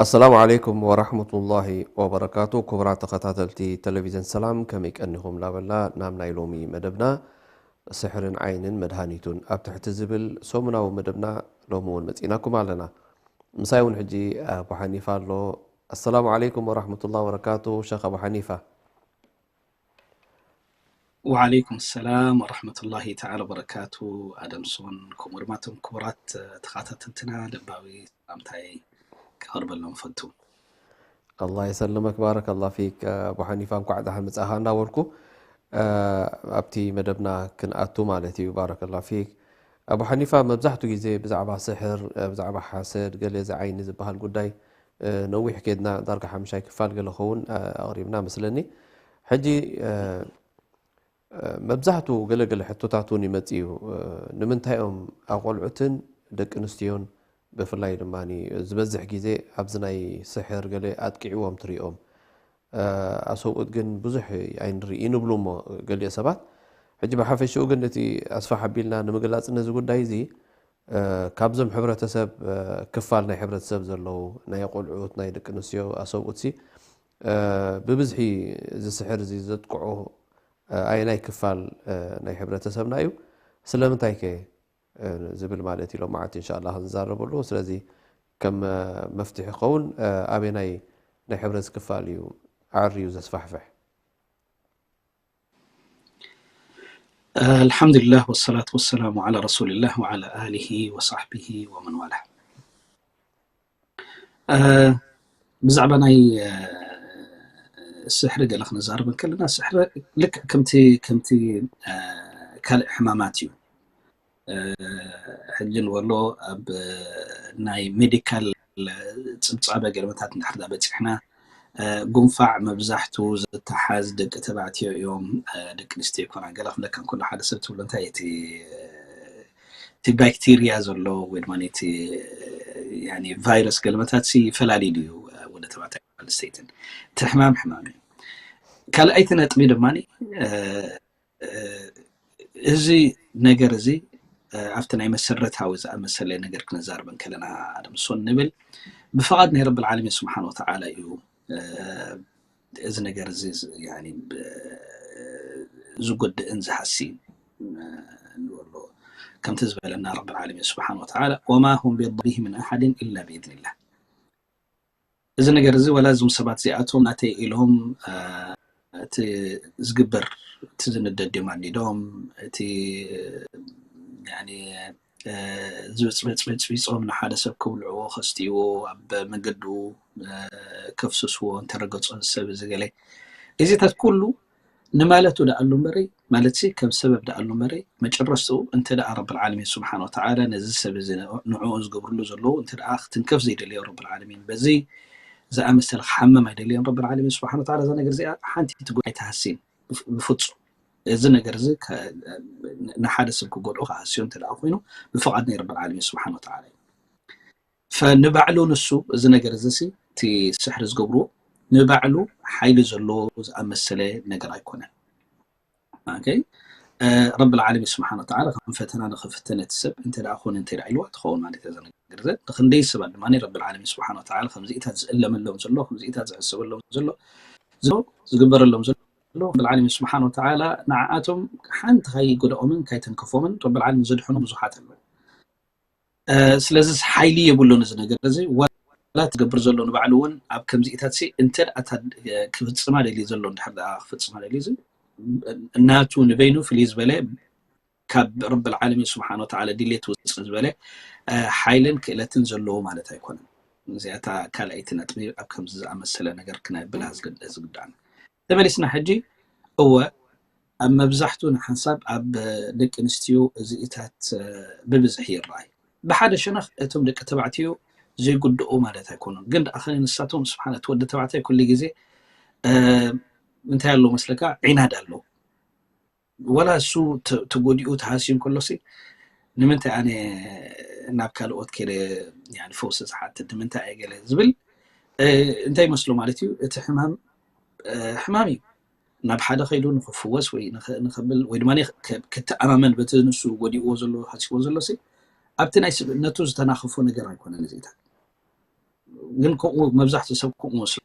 ኣሰላሙ ዓለይኩም ወራሕመቱላሂ ወበረካቱ። ክቡራት ተኸታተልቲ ቴሌቪዝን ሰላም፣ ከመይ ቀኒኹም? ላበልና ናብ ናይ ሎሚ መደብና፣ ስሕርን ዓይንን መድሃኒቱን ኣብ ትሕቲ ዝብል ሰሙናዊ መደብና ሎሚ እውን መጺእናኩም ኣለና። ምሳይ እውን ሕጂ ኣቡ ሓኒፋ ኣሎ። ኣሰላሙ ዓለይኩም ወራሕመቱላሂ ወበረካቱ፣ ሸኽ ኣቡ ሓኒፋ። ወዓለይኩም ሰላም ወረሕመቱላሂ ተዓላ ወበረካቱ። ኣደምሶን፣ ከምኡ ድማ እቶም ክቡራት ተኸታተልትና ልባዊ ሰላምታይ ከቕርበሎም ፈቱ። ኣላህ የሰልመክ፣ ባረከላህ ፊክ። ኣቡ ሓኒፋ፣ እንኳዕ ደሓን መጻእኻ እንዳበልኩ፣ እ፣ ኣብቲ መደብና ክንኣቱ ማለት እዩ። ባረከላህ ፊክ። ኣቡ ሓኒፋ፣ መብዛሕቱ ግዜ ብዛዕባ ስሕር፣ እ፣ ብዛዕባ ሓሰድ፣ ገለ እዚ ዓይኒ ዝበሃል ጉዳይ፣ እ፣ ነዊሕ ኬድና፣ ዳርጋ ሓምሻይ ክፋል ገለ ኸውን፣ እ፣ ኣቕሪብና መስለኒ። ሕጂ፣ እ፣ መብዛሕትኡ ገለ ገለ ሕቶታት እውን ይመጽእ እዩ። ንምንታይ እዮም ኣቆልዑትን ደቂ ኣንስትዮን ብፍላይ ድማ ዝበዝሕ ግዜ ኣብዚ ናይ ስሕር ገለ ኣጥቂዕዎም ትሪኦም? ኣሰብኡት ግን ብዙሕ ኣይንርኢ ንብሉ እሞ ገሊኦ ሰባት። ሕጂ ብሓፈሽኡ ግን እቲ ኣስፋሕ ኣቢልና ንምግላጽ ነዚ ጉዳይ እዚ፣ ካብዞም ሕብረተሰብ ክፋል ናይ ሕብረተሰብ ዘለዉ ናይ ኣቆልዑት ናይ ደቂ ኣንስትዮ ኣሰብኡትሲ ብብዝሒ እዚ ስሕር እዚ ዘጥቅዑ ኣየናይ ክፋል ናይ ሕብረተሰብና እዩ? ስለምንታይ ከ ዝብል ማለት እዩ። ሎማዓንቲ እንሻላ ክንዛረበሉ። ስለዚ ከም መፍትሒ ክኸውን ኣበየናይ ናይ ሕብረት ክፋል እዩ ዓርዩ ዘስፋሕፍሕ? ኣልሓምዱሊላህ ወሰላቱ ወሰላሙ ዓላ ረሱሊላህ ወዓላ ኣሊሂ ወሳሕቢሂ ወመን ዋላ። ብዛዕባ ናይ ስሕሪ ገለ ክንዛረብ እንከለና፣ ስሕሪ ልክዕ ከምቲ ከምቲ ካልእ ሕማማት እዩ። ሕጂ ንበሎ ኣብ ናይ ሜዲካል ጽብጻበ ገለመታት እንድሕር ዳ በጺሕና፣ ጉንፋዕ መብዛሕቱ ዝተሓዝ ደቂ ተባዕትዮ እዮም፣ ደቂ ኣንስትዮ ይኮና። ገለ ክብለካ እንከሎ፣ ሓደ ሰብ ትብሎ፣ እንታይ እቲ እቲ ባክቴርያ ዘሎ ወይ ድማ እቲ ያኒ ቫይረስ ገለመታት ሲ ፈላሊ ድዩ ወደ ተባዕታይ ስተይትን? እቲ ሕማም ሕማም እዩ። ካልኣይቲ ነጥቢ ድማ እዚ ነገር እዚ ኣብቲ ናይ መሰረታዊ ዝኣመሰለ ነገር ክነዛርበን ከለና፣ ኣደምሶን ንብል ብፍቓድ ናይ ረብል ዓለሚን ስብሓን ወተዓላ እዩ። እዚ ነገር እዚ ዝጎድእን ዝሃስይን ንበሎ። ከምቲ ዝበለና ረብል ዓለሚን ስብሓን ወተዓላ፣ ወማ ሁም ቢዳሪሂ ምን ኣሓድን ኢላ ብኢዝኒላህ። እዚ ነገር እዚ ዋላ እዞም ሰባት እዚኣቶም ናተይ ኢሎም እቲ ዝግበር እቲ ዝንደድ ድዮም ኣኒዶም፣ እቲ ዝበፅበፅበፅቢፆም ንሓደ ሰብ ክብልዕዎ ከስትይዎ ኣብ መንገዱ ከፍስስዎ እንተረገፆ ሰብ እዚ ገለ እዚታት ኩሉ ንማለቱ ደኣሉ እምበረይ፣ ማለት ሲ ከም ሰበብ ደኣሉ እምበረይ፣ መጨረሽትኡ እንተ ደኣ ረብል ዓለሚን ስብሓን ወተዓላ ነዚ ሰብ እዚ ንዕኡ ዝገብርሉ ዘለዉ እንተ ደኣ ክትንከፍ ዘይደለዮ ረብል ዓለሚን በዚ ዝኣመሰለ ክሓምም ኣይደለዮን ረብል ዓለሚን ስብሓን ወተዓላ። እዛ ነገር እዚኣ ሓንቲ ትጉ ኣይትሃስይን ብፍፁም። እዚ ነገር እዚ ንሓደ ሰብ ክጎድኦ ክሃስዮ እንተ ደኣ ኮይኑ ብፍቓድ ናይ ረብል ዓለሚን ስብሓን ወተዓላ እዩ። ፈንባዕሉ ንሱ እዚ ነገር እዚ ሲ እቲ ስሕሪ ዝገብርዎ ንባዕሉ ሓይሊ ዘለዎ ዝኣመሰለ ነገር ኣይኮነን። ኦኬ፣ ረብል ዓለሚን ስብሓን ወተዓላ ከም ፈተና ንኽፍትን እቲ ሰብ እንተ ደኣ ኮነ እንተ ደኣ ኢልዋ ትኸውን ማለት እያ። እዛ ነገር እዚ ንኽንደይ ሰባት ድማ ረብል ዓለሚን ስብሓን ወተዓላ ከምዚኢታት ዝእለመሎም ዘሎ፣ ከምዚኢታት ዝሕሰበሎም ዘሎ፣ ዝግበረሎም ዘሎ ረብል ዓለሚን ስብሓን ወተዓላ ንዓኣቶም ሓንቲ ካይጎድኦምን ካይተንከፎምን ረብል ዓለሚን ዘድሕኑ ብዙሓት ኣለዉ። ስለዚ ሓይሊ የብሉን እዚ ነገር እዚ ዋላ ትገብር ዘሎ ንባዕሉ እውን ኣብ ከምዚኢታት ሲ እንተ ደኣ ክፍፅማ ደልዩ ዘሎ እንድሕር ደኣ ክፍፅማ ደልዩ እዚ ናቱ ንበይኑ ፍልይ ዝበለ ካብ ረብል ዓለሚን ስብሓን ወተዓላ ድሌት ውፅእ ዝበለ ሓይልን ክእለትን ዘለዎ ማለት ኣይኮነን። እዚኣታ ካልኣይቲ ነጥቢ ኣብ ከምዚ ዝኣመሰለ ነገር ክነብላ ዝግዳን። ተመሊስና ሕጂ፣ እወ ኣብ መብዛሕቱ ንሓንሳብ ኣብ ደቂ ኣንስትዮ እዚኢታት ብብዝሒ ይረኣይ። ብሓደ ሸነኽ እቶም ደቂ ተባዕትዮ ዘይጉድኡ ማለት ኣይኮኑን፣ ግን ደኣ ኸነ ንሳቶም ስብሓን እቲ ወዲ ተባዕታይ ኩሉ ግዜ እንታይ ኣሎ መስለካ፣ ዒናድ ኣሎ። ወላ እሱ ተጎዲኡ ተሃስዩ እንከሎሲ፣ ንምንታይ ኣነ ናብ ካልኦት ከደ ፈውሲ ዝሓትት፣ ንምንታይ ኣየ ገለ ዝብል እንታይ ይመስሎ ማለት እዩ። እቲ ሕማም ሕማም እዩ። ናብ ሓደ ከይዱ ንክፍወስ ወይ ንብል ወይ ድማ ክተኣማመን በቲ ንሱ ጎዲእዎ ዘሎ ሃሲዎ ዘሎ ሲ ኣብቲ ናይ ስብእነቱ ዝተናኸፎ ነገር ኣይኮነን እዚታት። ግን ከምኡ መብዛሕትኡ ሰብ ከምኡ መስሎ።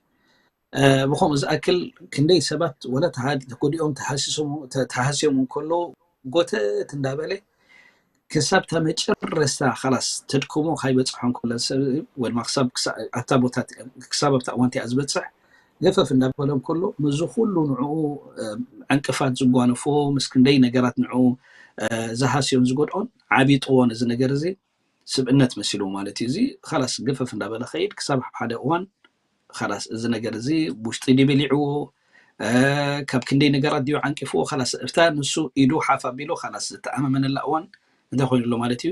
ብከምኡ ዝኣክል ክንደይ ሰባት ወላ ተጎዲኦም ተሃስዮም እንከሎ ጎተት እንዳበለ ክሳብ እታ መጨረስታ ኻላስ ተድክሞ ካይበፅሖ እንከሎ ሰብ ወይ ድማ ክሳብ ኣብታ ቦታ ክሳብ ኣብታ እዋን እቲኣ ዝበፅሕ ገፈፍ እንዳበለ እንከሎ ምስዚ ኩሉ ንዕኡ ዕንቅፋት ዝጓነፎ ምስ ክንደይ ነገራት ንዕኡ ዝሃስዮን ዝጎድኦን ዓቢጥዎ ነዚ ነገር እዚ ስብእነት መሲልዎ ማለት እዩ። እዚ ኻላስ ገፈፍ እንዳበለ ኸይድ ክሳብ ሓደ እዋን ኻላስ እዚ ነገር እዚ ውሽጢ ድዩ በሊዕዎ ካብ ክንደይ ነገራት ድዩ ዓንቂፍዎ ኻላስ እብታ ንሱ ኢዱ ሓፍ ኣቢሉ ኻላስ ዝተኣማመነላ እዋን እንታይ ኮይኑ ኣሎ ማለት እዩ።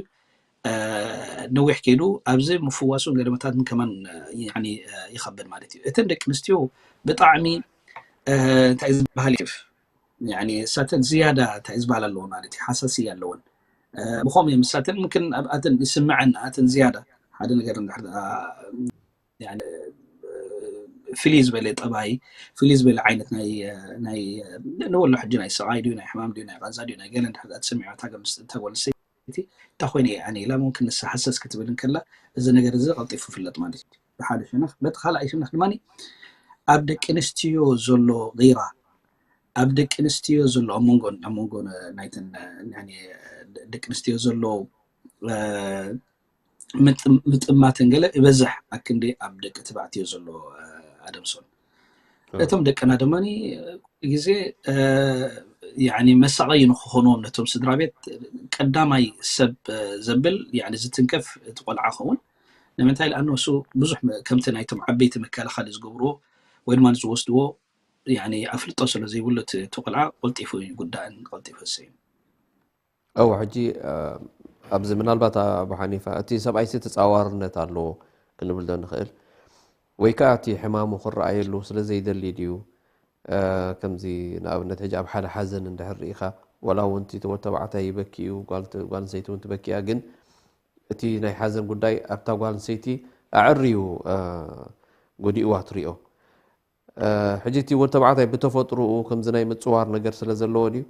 ነዊሕ ከይዱ ኣብዚ ምፍዋሱን ገለመታትን ከማን ይኸብድ ማለት እዩ። እተን ደቂ ኣንስትዮ ብጣዕሚ እንታይ ዝበሃል ይፍ እሳተን ዝያዳ እንታይ ዝበሃል ኣለዎ ማለት እዩ። ሓሳስያ ኣለወን ብኸምኡ እዮም እሳተን ምክን ኣብኣተን ይስምዐን ኣተን ዝያዳ ሓደ ነገር ፍልይ ዝበለ ጠባይ ፍልይ ዝበለ ዓይነት ናይ ንበሎ ሕጂ ናይ ስቓይ ድዩ ናይ ሕማም ድዩ ናይ ቃንዛ ድዩ ናይ ገለ እንድሕር ትስምዕ እታ ጓል ኣንስተይቲ እንታይ ኮይነ እየ ኣነ ኢላ ምምክን ንሳ ሃሰስ ክትብል እንከላ እዚ ነገር እዚ ቀልጢፉ ይፍለጥ ማለት እዩ። ብሓደ ሸነኽ በቲ ካልኣይ ሸነኽ ድማ ኣብ ደቂ ኣንስትዮ ዘሎ ጊራ ኣብ ደቂ ኣንስትዮ ዘሎ ኣብ መንጎ ኣብ መንጎ ናይተን ደቂ ኣንስትዮ ዘሎ ምጥማት እንገለ ይበዝሕ ኣክንዲ ኣብ ደቂ ተባዕትዮ ዘሎ ኣደምሶን እቶም ደቅና ድማ ግዜ መሳቐይ ንክኾንዎም ነቶም ስድራ ቤት ቀዳማይ ሰብ ዘብል ዝትንከፍ እቲ ቆልዓ ኸውን ንምንታይ ለኣነ እሱ ብዙሕ ከምቲ ናይቶም ዓበይቲ መከላኸሊ ዝገብርዎ ወይ ድማ ዝወስድዎ ኣፍልጦ ስለ ዘይብሉ እቲ ቆልዓ ቀልጢፉ ይጉዳእን ቀልጢፉ ይሰይን። እወ ሕጂ ኣብዚ ምናልባት ኣቡ ሓኒፋ እቲ ሰብኣይሲ ተፃዋርነት ኣለዎ ክንብል ዶ ንኽእል ወይ ከዓ እቲ ሕማሙ ክረኣየሉ ስለ ዘይደሊ ድዩ? ከምዚ ንኣብነት ሕጂ ኣብ ሓደ ሓዘን እንድሕር ርኢኻ ዋላ እውን እቲ ወዲ ተባዕታይ ይበኪ እዩ ጓል ኣንሰይቲ እውን ትበኪያ ግን እቲ ናይ ሓዘን ጉዳይ ኣብታ ጓል ኣንሰይቲ ኣዕርዩ ጎዲእዋ ትሪኦ። ሕጂ እቲ ወዲ ተባዕታይ ብተፈጥሮኡ ከምዚ ናይ ምፅዋር ነገር ስለ ዘለዎ ድዩ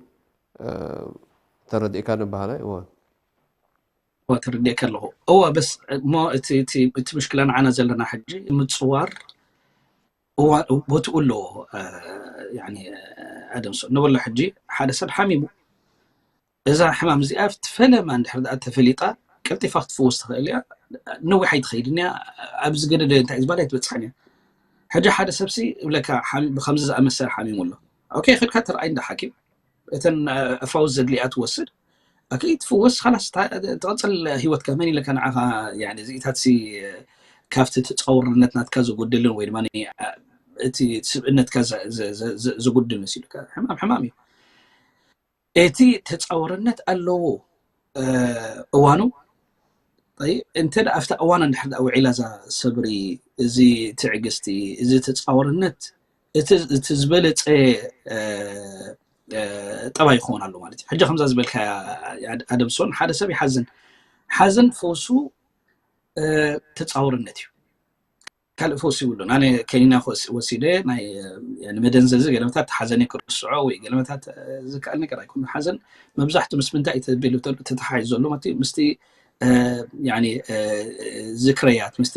ተረዲእካ ንበሃላይ? እወ ተረዲእካ ኣለኹ። እወ በስ እሞ እቲ ምሽክላ ንዓና ዘለና ሕጂ ምፅዋር ቦትኡ ኣለዎ። ኣደምሶ ንበሎ ሕጂ ሓደ ሰብ ሓሚሙ እዛ ሕማም እዚኣ ፈለማ እንድሕር ደኣ ተፈሊጣ ቀልጢፋ ክትፍውስ ትኽእል እያ። ነዊሕ ኣይትኸይድን እያ። ኣብ ዝገደደ እንታይ ዝበሃል ኣይትበፅሕን እያ። ሕጂ ሓደ ሰብሲ ይብለካ ብከምዚ ዝኣመሰለ ሓሚሙ ኣሎ። ኦኬ፣ ከድካ ተርኣይ እንዳ ሓኪም እተን ፈውስ ዘድልያ ትወስድ። ኦኬ፣ ትፍወስ፣ ኻላስ ትቐፅል ህይወትካ። መን ኢለካ ንዓኻ እዚኢታት ካብቲ ተፃውርነት ናትካ ዝጉድልን ወይ ድማ እቲ ስብእነትካ ዝጉድል መሲሉካ። ሕማም ሕማም እዩ። እቲ ተፃወርነት ኣለዎ እዋኑ። እንተ ኣብታ እዋን እንድሕር ውዒላ እዛ ሰብሪ፣ እዚ ትዕግስቲ፣ እዚ ተፃወርነት እቲ ዝበለፀ ጠባይ ይኸውን ኣሎ ማለት እዩ። ሕጂ ከምዛ ዝበልካ ኣደምሶን ሓደ ሰብ ይሓዝን ሓዘን ፈውሱ ተፃወርነት እዩ። ካልእ ፈውሲ ይብሉን። ኣነ ከኒና ወሲደ ናይ ንመደንዘዚ ገለመታት ሓዘነይ ክርስዖ ወይ ገለመታት ዝከኣል ነገር ኣይኮነ። ሓዘን መብዛሕቱ ምስ ምንታይ እዩ ተቢሉ ተተሓሒዙ ዘሎ ማለት ምስቲ ዝክረያት ምስቲ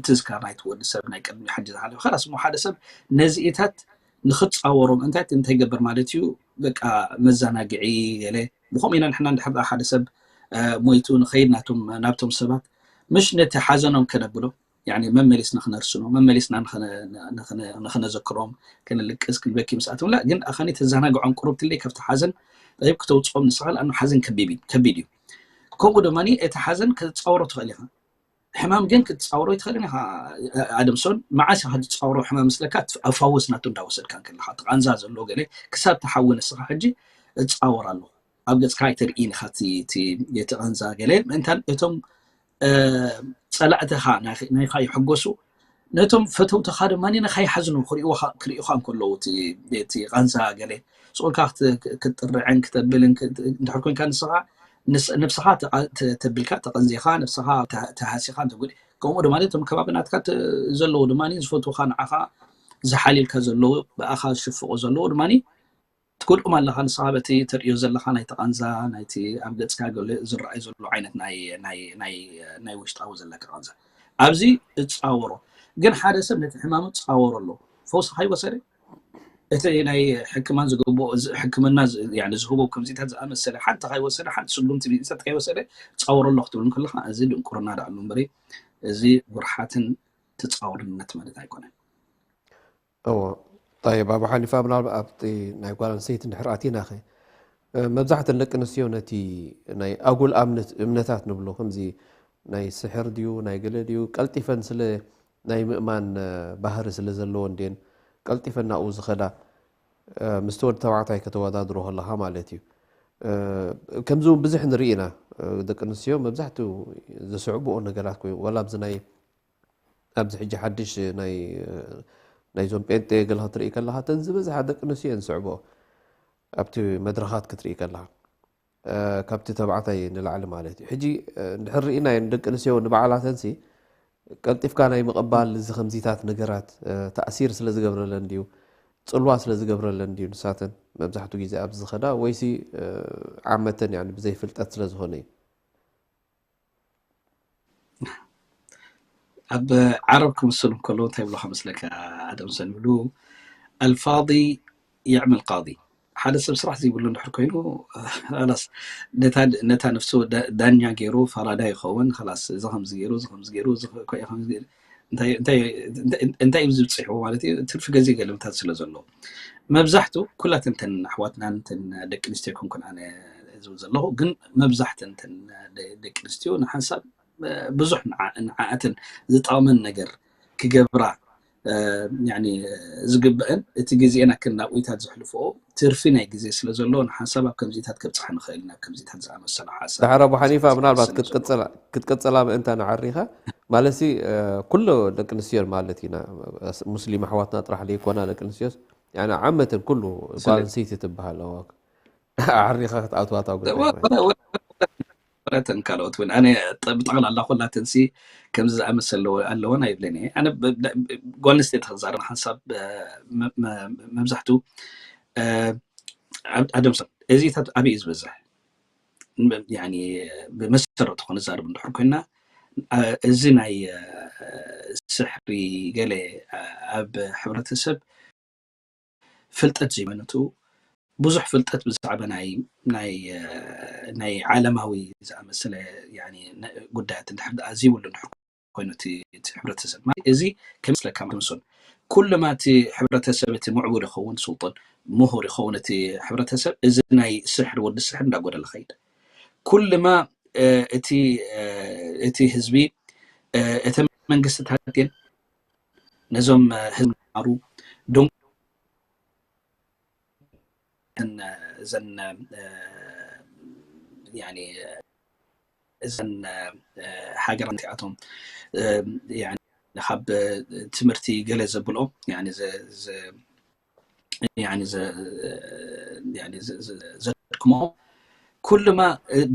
ትዝካር ናይቲ ወዲ ሰብ ናይ ቅድሚ ሕጂ ዝሓለፈ ኸላስ እሞ ሓደ ሰብ ነዚኢታት ንክፃወሮም እንታይ እንታይ ገብር ማለት እዩ። በቃ መዘናግዒ ገለ ብከምኡ ኢና ንሕና እንድሕር ሓደ ሰብ ሞይቱ ንኸይድ ናብቶም ሰባት ምሽ ነቲ ሓዘኖም ከነብሎ ያኒ መመሊስና ክነርስኖ፣ መመሊስና ንኸነ-፣ ንኸነ-፣ ንኸነዘክሮም፣ ከነልቅስ፣ ክንበኪ ምስኣቶም ላ፣ ግን ኣኸኒ ተዘናግዖም ቁሩብ ትለይ ካብቲ ሓዘን ጠይብ ክተውፅኦም ንስኻ፣ ለኣኑ ሓዘን ከቢድ እዩ፣ ከቢድ እዩ። ከምኡ ድማ እቲ ሓዘን ክትፃወሮ ትኽእል ኢኻ። ሕማም ግን ክትፃወሮ ይትኽእልን ኢኻ። ኣደምሶን መዓስ ኢኻ ትፃወሮ ሕማም ምስለካ? ኣብ ፋውስ ናቱ እንዳወሰድካ እንከለኻ፣ እቲ ቃንዛ ዘለዎ ገለ ክሳብ ትሓዊ ንስኻ ሕጂ እፃወር ኣለኹ። ኣብ ገፅካ ኣይተርእይን ኢኻ እቲ፣ እቲ፣ እቲ ቃንዛ ገለ ምእንታን እቶም እ፣ ፀላእትኻ ናይኽ-፣ ናይኻ ይሕጎሱ፣ ነቶም ፈተውትኻ ድማ ናይኻ ይሓዝኑ ክርእዩኻ፣ ክርእዩኻ እንከለዉ እቲ፣ እቲ ቃንዛ ገለ ስቑልካ ክት-፣ ክትጥርዕን ክተብልን ክት-፣ እንድሕር ኮንካ ንስኻ ንስ-፣ ነብስኻ ተቓ-፣ ተ-፣ ተቢልካ ተቐንዚኻ ነብስኻ ተ-፣ ተሃሲኻ እንተጉድ ከምኡ ድማ እቶም ከባቢ ናትካ ተ-፣ ዘለዉ ድማ ዝፈትዉኻ ንዓኻ ዝሓልዩልካ ዘለዉ ብኣኻ ዝሽፍቑ ዘለዉ ድማ ትጎድኦም ኣለኻ ንስኻ በቲ ተርእዮ ዘለኻ ናይቲ ቃንዛ ናይቲ ኣብ ገጽካ ገለ ዝረኣይ ዘሎ ዓይነት ናይ ናይ ናይ ናይ ውሽጣዊ ዘለካ ቃንዛ ኣብዚ እጻወሮ ግን ሓደ ሰብ ነቲ ሕማሙ ጻወሮ ኣሎ ፈውሲ ካይወሰደ እቲ ናይ ሕክማን ዝግብኦ ሕክምና ዝህቦ ከምዚታት ዝኣመሰለ ሓንቲ ካይወሰደ ሓንቲ ስጉምቲ ሚእሰት ካይወሰደ ጻወሮ ኣሎ ክትብል ከለኻ እዚ ድንቁርና ዳኣሉ እምበሪ እዚ ጉርሓትን ተጻውርነት ማለት ኣይኮነን። እዎ። طيب ኣቡ ሓኒፋ ምናልባት ኣብቲ ናይ ጓል ኣንስተይቲ እንድሕር ኣቲናኸ መብዛሕተን ደቂ ኣንስትዮ ነቲ ናይ ኣጉል እምነታት ንብሎ ከምዚ ናይ ስሕር ድዩ ናይ ገለ ድዩ ቀልጢፈን ስለ ናይ ምእማን ባህሪ ስለ ዘለወን ድየን ቀልጢፈን ናብኡ ዝኸዳ ምስቲ ወዲ ተባዕታይ ከተወዳድሮ ከለኻ ማለት እዩ። ከምዚ እውን ብዙሕ ንርኢ ኢና ደቂ ኣንስትዮ መብዛሕትኡ ዘስዕብኦ ነገራት ኮይኑ ዋላ ኣብዚ ናይ ኣብዚ ሕጂ ሓድሽ ናይ ናይዞም ጴንጤ ገለ ክትርኢ ከለኻ እተን ዝበዝሓ ደቂ ኣንስትዮ እየን ዝስዕብኦ ኣብቲ መድረኻት ክትርኢ ከለኻ ካብቲ ተባዕታይ ንላዕሊ ማለት እዩ። ሕጂ እንድሕር ርኢናየን ደቂ ኣንስትዮ ንባዕላተንሲ ቀልጢፍካ ናይ ምቕባል እዚ ከምዚታት ነገራት ተእሲር ስለ ዝገብረለን ድዩ ፅልዋ ስለ ዝገብረለን ድዩ ንሳተን መብዛሕትኡ ግዜ ኣብዚ ዝኸዳ ወይሲ ዓመተን ብዘይፍልጠት ስለ ዝኾነ እዩ? ኣብ ዓረብ ክምስሉ እንከለዉ እንታይ ይብሉኻ መስለካ ኣደምሰን ይብሉ ኣልፋዲ ይዕምል ቃዲ ሓደ ሰብ ስራሕ ዘይብሉ እንድሕር ኮይኑ ላስ ነታ ነፍሱ ዳኛ ገይሩ ፈራዳይ ይኸውን ላስ እዚ ከምዚ ገይሩ እዚ ከምዚ ገይሩ እዚ እንታይ እዩ ዝብፅሕዎ ማለት እዩ ትርፊ ገዜ ገለምታት ስለ ዘሎ መብዛሕቱ ኩላተን ተን ኣሕዋትናን ተን ደቂ ኣንስትዮ ኮንኩን ኣነ ዝብል ዘለኹ ግን መብዛሕተን ተን ደቂ ኣንስትዮ ንሓንሳብ ብዙሕ ንዓኣትን ዝጠቕመን ነገር ክገብራ ዝግበአን እቲ ግዜና ክን ናብኡታት ዘሕልፍኦ ትርፊ ናይ ግዜ ስለ ዘሎ ንሓንሳብ ኣብ ከምዚታት ከብፅሓ ንኽእል ናብ ከምዚታት ዝኣመሰለ ሓሳብ ዳሕረ ኣቡ ሓኒፋ ምናልባት ክትቅፅላ ምእንታ ንዓሪኻ ማለት ኩሎ ደቂ ኣንስትዮ ማለት ኢና ሙስሊም ኣሕዋትና ጥራሕ ዘይኮና ደቂ ኣንስትዮስ ዓመተን ኩሉ ጓል ኣንስተይቲ ትበሃል ኣዋክ ኣዕሪኻ ክትኣትዋ እታ ጉዳይ ወረተን ካልኦት እውን ኣነ ብጠቕላላ ኩላተንሲ ከምዚ ዝኣመሰለ ኣለወን ኣይብለን እየ ኣነ ጓል ኣንስተይቲ ክዛረብ ሓንሳብ መብዛሕትኡ ኣደምሰ እዚታት ኣበይ እዩ ዝበዝሕ ብመሰረቱ ክንዛረብ እንድሕር ኮይና እዚ ናይ ስሕሪ ገለ ኣብ ሕብረተሰብ ፍልጠት ዘይመነቱ ብዙሕ ፍልጠት ብዛዕባ ናይ ናይ ናይ ዓለማዊ ዝኣመሰለ ጉዳያት እንድሕር ዘይብሉ እንድሕር ኮይኑ እቲ ሕብረተሰብ እዚ ከመስለካ ምሶን ኩልማ እቲ ሕብረተሰብ እቲ ምዕቡል ይኸውን ስልጡን ምሁር ይኸውን እቲ ሕብረተሰብ እዚ ናይ ስሕር ወዲ ስሕር እንዳጎደለ ኸይድ ኩልማ እቲ እቲ ህዝቢ እተ መንግስትታት እየን ነዞም ህዝቢ ማሩ ዶን እዘን እዘን ሃገራት እቲኣቶም ካብ ትምህርቲ ገለ ዘብልኦም ዘድክሞ ኩልማ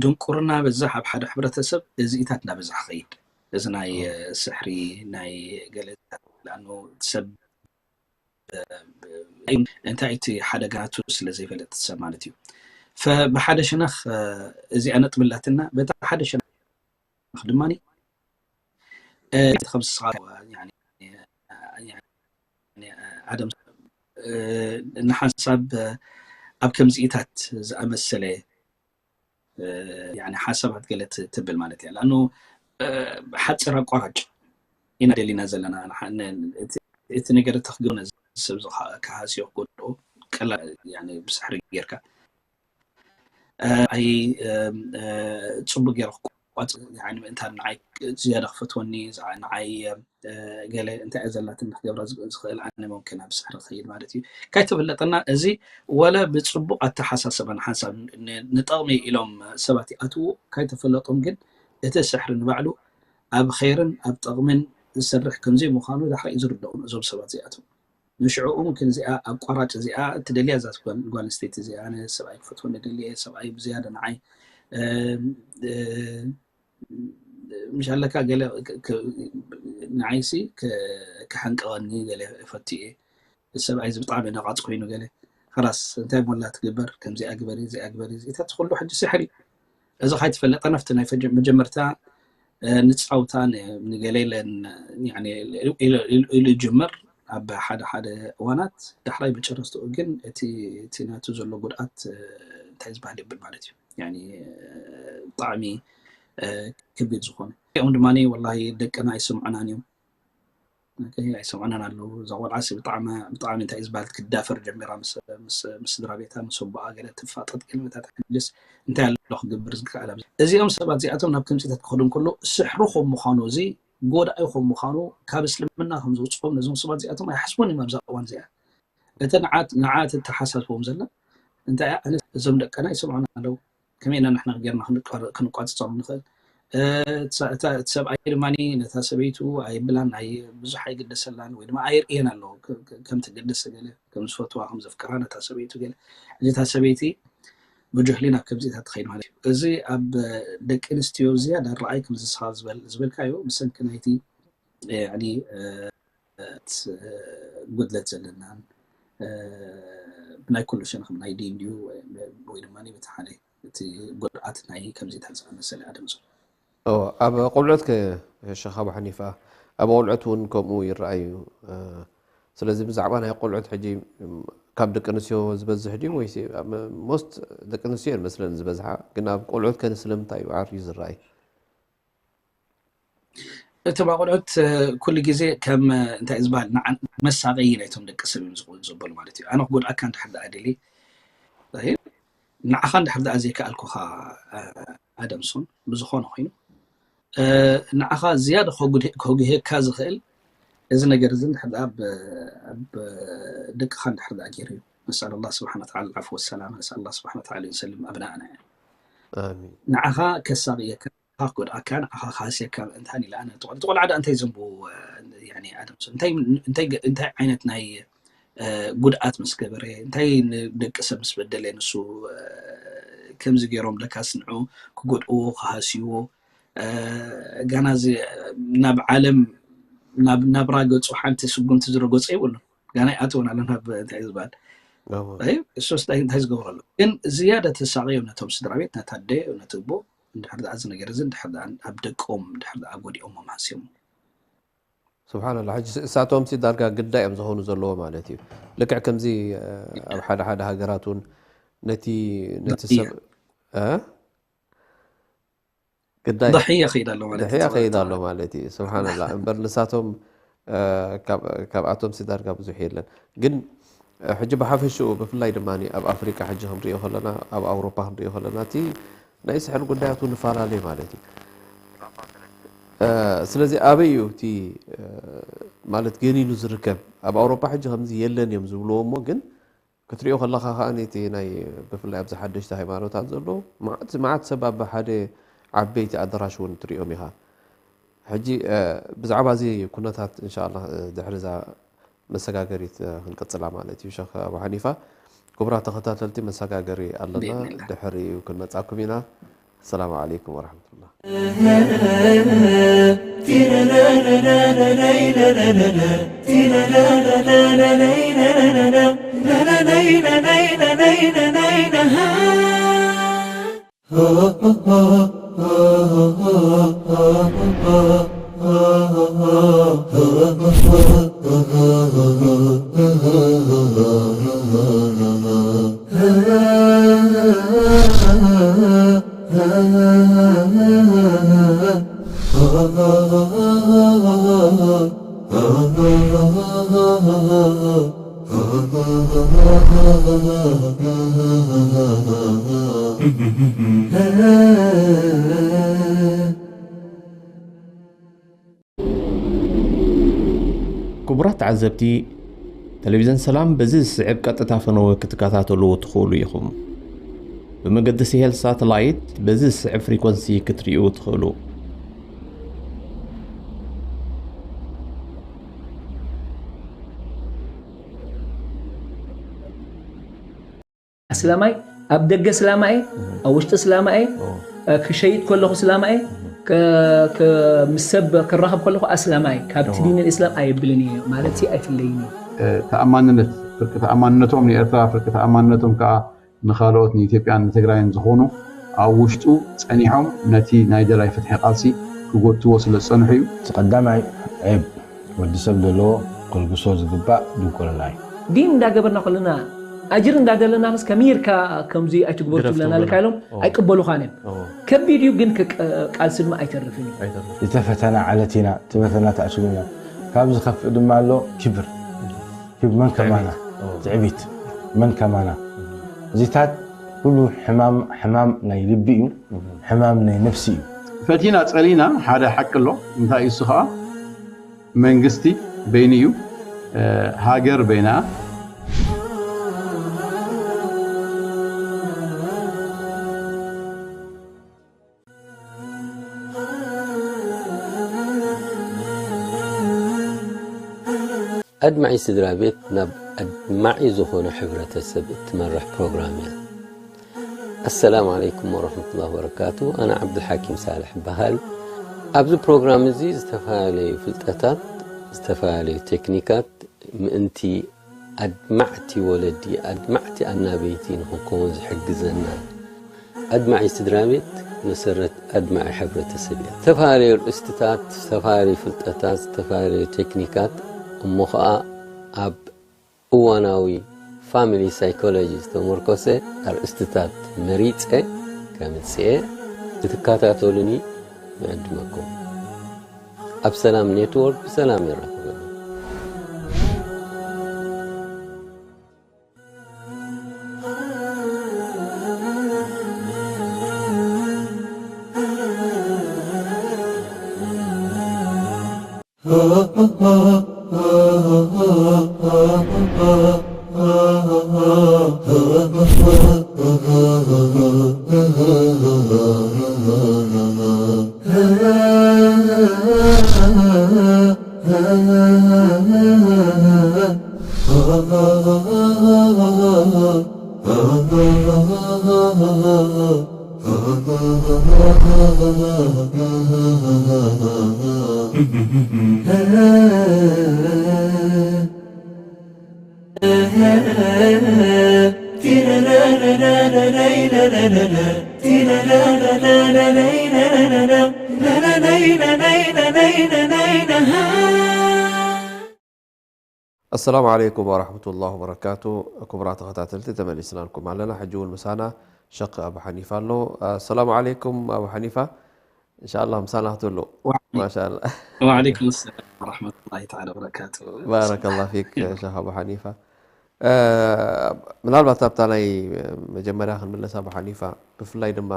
ድንቁርና በዛሕ ኣብ ሓደ ሕብረተሰብ እዚኢታት እናበዛሕ ኸይድ እዚ ናይ ስሕሪ ናይ ገለ ሰብ እንታይ እቲ ሓደጋቱ ስለ ዘይፈለጥ ሰብ ማለት እዩ ብሓደ ሸነኽ እዚኣ ነጥብላትና በታ ሓደ ሸነኽ ድማ ከምስኻ ኣደም ንሓንሳብ ኣብ ከምዚኢታት ዝኣመሰለ ሓሳባት ገለ ትብል ማለት እያ ላኣኑ ሓፂር ኣቋራጭ ኢና ደሊና ዘለና። ንሓ- ን- እቲ- እቲ ነገር እቲ ክገብር ነዚ ሰብ እዚ ከ- ክሃስዮ ክጎድኦ ቀላል፣ ያኒ ብስሕሪ ጌርካ ኣይ ጽቡቅ ገይረ ክቋጽ ምእንታን ንዓይ ዝያዳ ክፈትወኒ ንዓይ ገለ እንታይ እያ ዘላትኒ ክገብራ ዝኽእል ኣነ መምክን ኣብ ስሕሪ ክኸይድ ማለት እዩ። ካይተፈለጠና እዚ ወለ ብጽቡቅ ኣተሓሳሰባ ንሓንሳብ ንጠቕሚ ኢሎም ሰባት ይኣትዉ ካይተፈለጦም ግን እቲ ስሕሪ ንባዕሉ ኣብ ኸይርን ኣብ ጠቕምን ዝሰርሕ ከምዘይ ምዃኑ ዳሕራይ ዝርድኦም እዞም ሰባት እዚኣቶም። ንሽዕኡ ምክን እዚኣ ኣቋራጭ እዚኣ እትደልያ እዛ ጓል ኣንስተይቲ እዚኣ ኣነ ሰብኣይ ክፈትወኒ ደልየ ሰብኣይ ብዝያዳ ንዓይ ምሻለካ ገለ ንዓይሲ ክሕንቀቐኒ ገለ እፈቱ እየ ሰብኣይ እዚ ብጣዕሚ ነቓፅ ኮይኑ ገለ ኸላስ እንታይ ሞላ ትግበር ከምዚኣ ግበሪ እዚኣ ግበሪ እዚታት ኩሉ ሕጂ ስሕር እዩ እዚ ካይትፈለጠ ናብቲ ናይ መጀመርታ ንፃውታ ንገለ ኢሉ ይጅምር ኣብ ሓደ ሓደ እዋናት ዳሕራይ መጨረስትኡ ግን እቲ እቲ ናቱ ዘሎ ጉድኣት እንታይ ዝበሃል ይብል ማለት እዩ ብጣዕሚ ከቢድ ዝኾነ እኦም ድማ ወላ ደቅና ኣይስምዑናን እዮም ኣይሰምዑናን ኣለዉ እዛ ቆልዓሲ ብጣዕሚ ብጣዕሚ እንታይ ዝበሃል ክትዳፈር ጀሚራ ምስ ስድራ ቤታ ምስ ኣቦኣ ገለ ትፋጠጥ ገለመታት ሕጅስ እንታይ ኣሎ ክገብር ዝከኣል ኣብዚ እዚኦም ሰባት እዚኣቶም ናብ ከምዚታት ክኸዱ እንከሎ ስሕሩ ከም ምዃኑ እዚ ጎዳኢ ከም ምዃኑ ካብ እስልምና ከም ዝውፅኦም ነዞም ሰባት እዚኣቶም ኣይሓስቡን እዮም ኣብዛ እዋን እዚኣ እቲ ንዓት ንዓት እተሓሳስቦም ዘላ እንታይ እያ ኣነ እዞም ደቀና ይሰምዑና ኣለዉ ከመይ ኢና ንሕና ጌርና ክንቋፅፆም ንኽእል እቲ ሰብኣይ ድማ ነታ ሰበይቱ ኣይብላን ብዙሕ ኣይግደሰላን ወይ ድማ ኣይርእየን ኣለዎ ከም ትግደስ ገለ ከም ዝፈትዋ ከም ዘፍቅራ ነታ ሰበይቱ ገለ እዚታ ሰበይቲ ብጆህሊ ናብ ከምዚታት ትኸይድ ማለት እዩ እዚ ኣብ ደቂ ኣንስትዮ ዝያዳ ረኣይ ከም ዝስኻ ዝበልካዮ ብሰንኪ ናይቲ ጉድለት ዘለናን ብናይ ኩሉ ሸነኽ ናይ ዲን ድዩ ወይ ድማ በቲ ሓደ እቲ ጉድኣት ናይ ከምዚታት ዝኣመሰለ ኣደምሶ ኣብ ቆልዑት ሸኻቡ ሓኒፋ ኣብ ቆልዑት እውን ከምኡ ይረኣዩ ስለዚ ብዛዕባ ናይ ቆልዑት ሕጂ ካብ ደቂ ኣንስትዮ ዝበዝሕ ድዩ ወይ ሞስት ደቂ ኣንስትዮ እየን መስለን ዝበዝሓ ግን ኣብ ቆልዑት ከ ስለምንታይ እዩ ዓርዩ ዝረኣይ እቶም ኣቆልዑት ኩሉ ግዜ ከም እንታይ ዝበሃል መሳቀይ ናይቶም ደቂ ሰብ እዮም ዝኽውን ዘበሉ ማለት እዩ ኣነ ክጎድኣካ እንድሕር ደኣ ደሊ ንዓኻ እንድሕር ደኣ ዘይከኣልኩኻ ኣደምሶን ብዝኾነ ኮይኑ ንዓኻ ዝያዳ ከጉህየካ ዝኽእል እዚ ነገር እዚ እንድሕር ደኣ ኣብ ደቅኻ እንድሕር ደኣ ገይሩ እዩ ነስኣል ኣላ ስብሓን ወተዓላ ዓፍ ወሰላም ነስኣል ኣላ ስብሓን ወተዓላ ይሰልም ኣብናእና ንዓኻ ከሳቅየካ ክጎድኣካ ንዓኻ ክሃስየካ ምእንታን ኢለ ኣነ ትኾን እቲ ቆልዓ ደኣ እንታይ ዘንብዎ ኣደምሶ እንታይ ዓይነት ናይ ጉድኣት ምስ ገበረ እንታይ ንደቂ ሰብ ምስ በደለ ንሱ ከምዚ ገይሮም ደካስ ንዑ ክጎድእዎ ክሃስይዎ ጋና እዚ ናብ ዓለም ናብ ናብራ ገፁ ሓንቲ ስጉምቲ ዝረገፆ የብሉን ጋና ይኣትወን ኣሎ ናብ እንታይ ዝበሃል እሱስ እንታይ ዝገብሩ ኣሎ ግን ዝያዳ ተሳቅዮም ነቶም ስድራ ቤት ነታ ኣደ ነቲ እቦ እንድሕር ደኣ እዚ ነገር እዚ እንድሕር ደኣ ኣብ ደቆም እንድሕር ደኣ ጎዲኦም ሃስዮም ስብሓንላ ሕጂ እሳቶም ሲ ዳርጋ ግዳይ እዮም ዝኾኑ ዘለዎ ማለት እዩ ልክዕ ከምዚ ኣብ ሓደ ሓደ ሃገራት እውን ነቲ ነቲ ሰብ ግዳይ ضحية ከይድ ኣሎ ማለት ድሕያ ከይድ ኣሎ ማለት እዩ ስብሓንላ እምበር ንሳቶም ካብኣቶም ሲ ዳርጋ ብዙሕ የለን ግን ሕጂ ብሓፈሽኡ ብፍላይ ድማ ኣብ ኣፍሪቃ ሕጂ ክንሪኦ ከለና ኣብ ኣውሮፓ ክንሪኦ ከለና እቲ ናይ ስሕር ጉዳያት ንፈላለዩ ማለት እዩ ስለዚ ኣበይ እዩ እቲ ማለት ገኒኑ ዝርከብ ኣብ ኣውሮፓ ሕጂ ከምዚ የለን እዮም ዝብልዎ እሞ ግን ክትሪኦ ከለኻ ከዓ እቲ ናይ ብፍላይ ኣብዚ ሓደሽቲ ሃይማኖታት ዘለዉ መዓት መዓት ሰብ ኣብ ሓደ ዓበይቲ ኣደራሽ እውን ትሪኦም ኢኻ ሕጂ ብዛዕባ እዚ ኩነታት እንሻላ ድሕሪ እዛ መሰጋገሪት ክንቅፅላ ማለት እዩ ሸክ ኣቡ ሓኒፋ ክቡራት ተኸታተልቲ መሰጋገሪ ኣለና ድሕሪ እዩ ክንመፃኩም ኢና السلام عليكم ورحمة الله ክቡራት ተዓዘብቲ፣ ቴሌቪዝን ሰላም በዚ ዝስዕብ ቀጥታ ፈነወ ክትከታተሉ ትኽእሉ ኢኹም። ብመገዲ ሲሄል ሳተላይት በዚ ዝስዕብ ፍሪኮንሲ ክትርእዩ ትኽእሉ። ኣስላማይ ኣብ ደገ ስላማኤ፣ ኣብ ውሽጢ ስላማኤ፣ ክሸይጥ ከለኹ ስላማኤ፣ ምስ ሰብ ክራኸብ ከለኹ ኣስላማይ ካብቲ ዲን እስላም ኣየብልን እየ ማለት ሲ ኣይፍለይን እዩ። ተኣማንነት ፍርቂ ተኣማንነቶም ንኤርትራ ፍርቂ ተኣማንነቶም ከዓ ንካልኦት ንኢትዮጵያን ንትግራይን ዝኾኑ ኣብ ውሽጡ ጸኒሖም ነቲ ናይ ደላይ ፍትሒ ቃልሲ ክጎትዎ ስለ ዝጸንሑ እዩ። እቲ ቀዳማይ ዔብ ወዲ ሰብ ዘለዎ ከልግሶ ዝግባእ ድንቁርና እዩ። ዲን እንዳገበርና ከለና ኣጅር እንዳደለና ምስ ከመይ ኢልካ ከምዚ ኣይትግበሩ ትብለና ኣለካ ኢሎም ኣይቅበሉኻን እዮም። ከቢድ እዩ ግን ቃልሲ ድማ ኣይተርፍን እዩ። ዝተፈተና ዓለት ኢና፣ ዝተፈተና ታዕስቡ ኢና። ካብ ዝኸፍእ ድማ ኣሎ ክብር። ክብ መን ከማና ትዕቢት መን ከማና እዚታት ኩሉ ሕማም ሕማም ናይ ልቢ እዩ፣ ሕማም ናይ ነፍሲ እዩ። ፈቲና ጸሊና ሓደ ሓቂ ኣሎ። እንታይ እዩ እሱ ከዓ መንግስቲ በይኑ እዩ፣ ሃገር በይና ኣድማዒ ስድራ ቤት ናብ ኣድማዒ ዝኾነ ሕብረተሰብ እትመርሕ ፕሮግራም እያ። ኣሰላሙ ዓለይኩም ወረሕመቱላሂ ወበረካቱ። ኣነ ዓብዱልሓኪም ሳልሕ እበሃል። ኣብዚ ፕሮግራም እዚ ዝተፈላለዩ ፍልጠታት፣ ዝተፈላለዩ ቴክኒካት ምእንቲ ኣድማዕቲ ወለዲ፣ ኣድማዕቲ ኣናበይቲ ንኽንከውን ዝሕግዘና ኣድማዒ ስድራ ቤት መሰረት ኣድማዒ ሕብረተሰብ እያ። ዝተፈላለዩ ርእስትታት፣ ዝተፈላለዩ ፍልጠታት፣ ዝተፈላለዩ ቴክኒካት እሞ ኸዓ ኣብ እዋናዊ ፋሚሊ ሳይኮሎጂ ዝተመርኮሰ ኣርእስትታት መሪፀ ከምፅኤ ክትከታተሉኒ ንዕድመኩም። ኣብ ሰላም ኔትወርክ ብሰላም የራኽበና። ኣሰላሙ ዓለይኩም ወራሕመቱላሂ ወበረካቱ። ክቡራት ተኸታተልቲ ተመሊስናልኩም ኣለና። ሕጂ እውን ምሳና ሸኽ ኣቡ ሓኒፋ ኣሎ። ኣሰላሙ ዓለይኩም ኣቡ ሓኒፋ። እንሻላ ምሳና ክትህሉ። ማሻላ። ወዓለይኩም ሰላም ወራሕመቱላሂ ተዓላ ወበረካቱ። ባረከላ ፊክ ሸኽ ኣቡ ሓኒፋ። ምናልባት ኣብታ ናይ መጀመርያ ክንምለስ ኣቡ ሓኒፋ፣ ብፍላይ ድማ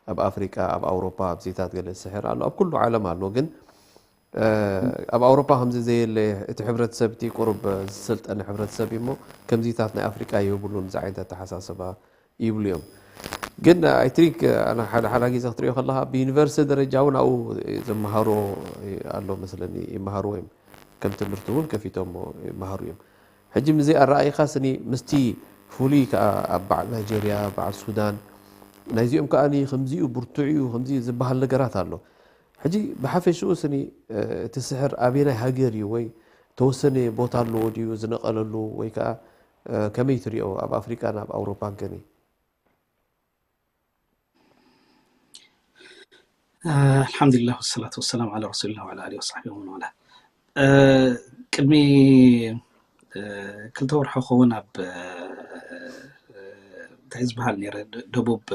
ኣብ ኣፍሪቃ፣ ኣብ ኣውሮፓ፣ ኣብዚታት ገለ ዝስሕር ኣሎ፣ ኣብ ኩሉ ዓለም ኣሎ። ግን ኣብ ኣውሮፓ ከምዚ ዘየለ እቲ ሕብረተሰብ እቲ ቁሩብ ዝሰልጠነ ሕብረተሰብ እዩ እሞ ከምዚታት ናይ ኣፍሪቃ የብሉን እዚ ዓይነት ኣተሓሳስባ ይብሉ እዮም። ግን ኣይ ቲንክ ኣነ ሓደ ሓደ ግዜ ክትሪኦ ከለካ ብዩኒቨርሲቲ ደረጃ እውን ኣብኡ ዝመሃሮ ኣሎ መስለኒ ይመሃርዎ እዮም። ከም ትምህርቲ እውን ከፊቶሞ ይመሃሩ እዮም። ሕጂ ምዚ ኣረኣይኻ ስኒ ምስቲ ፍሉይ ከኣ ኣብ በዓል ናይጀርያ በዓል ሱዳን ናይዚኦም ከኣ ከምዚኡ ብርቱዕ እዩ ከምዚ ዝበሃል ነገራት ኣሎ። ሕጂ ብሓፈሽኡ ስኒ እቲ ስሕር ኣበየናይ ሃገር እዩ ወይ ተወሰነ ቦታ ኣለዎ ድዩ ዝነቐለሉ ወይ ከኣ ከመይ ትሪኦ ኣብ ኣፍሪቃን ኣብ ኣውሮፓን ከኒ? ኣልሓምዱሊላህ ወሰላቱ ወሰላም ዓላ ረሱሊላህ ወዓላ ኣሊሂ ወሰሕቢሂ ወመን ዋላ። ቅድሚ ክልተ ወርሒ ክኸውን ኣብ እንታይ ዝበሃል ነይረ ደቡብ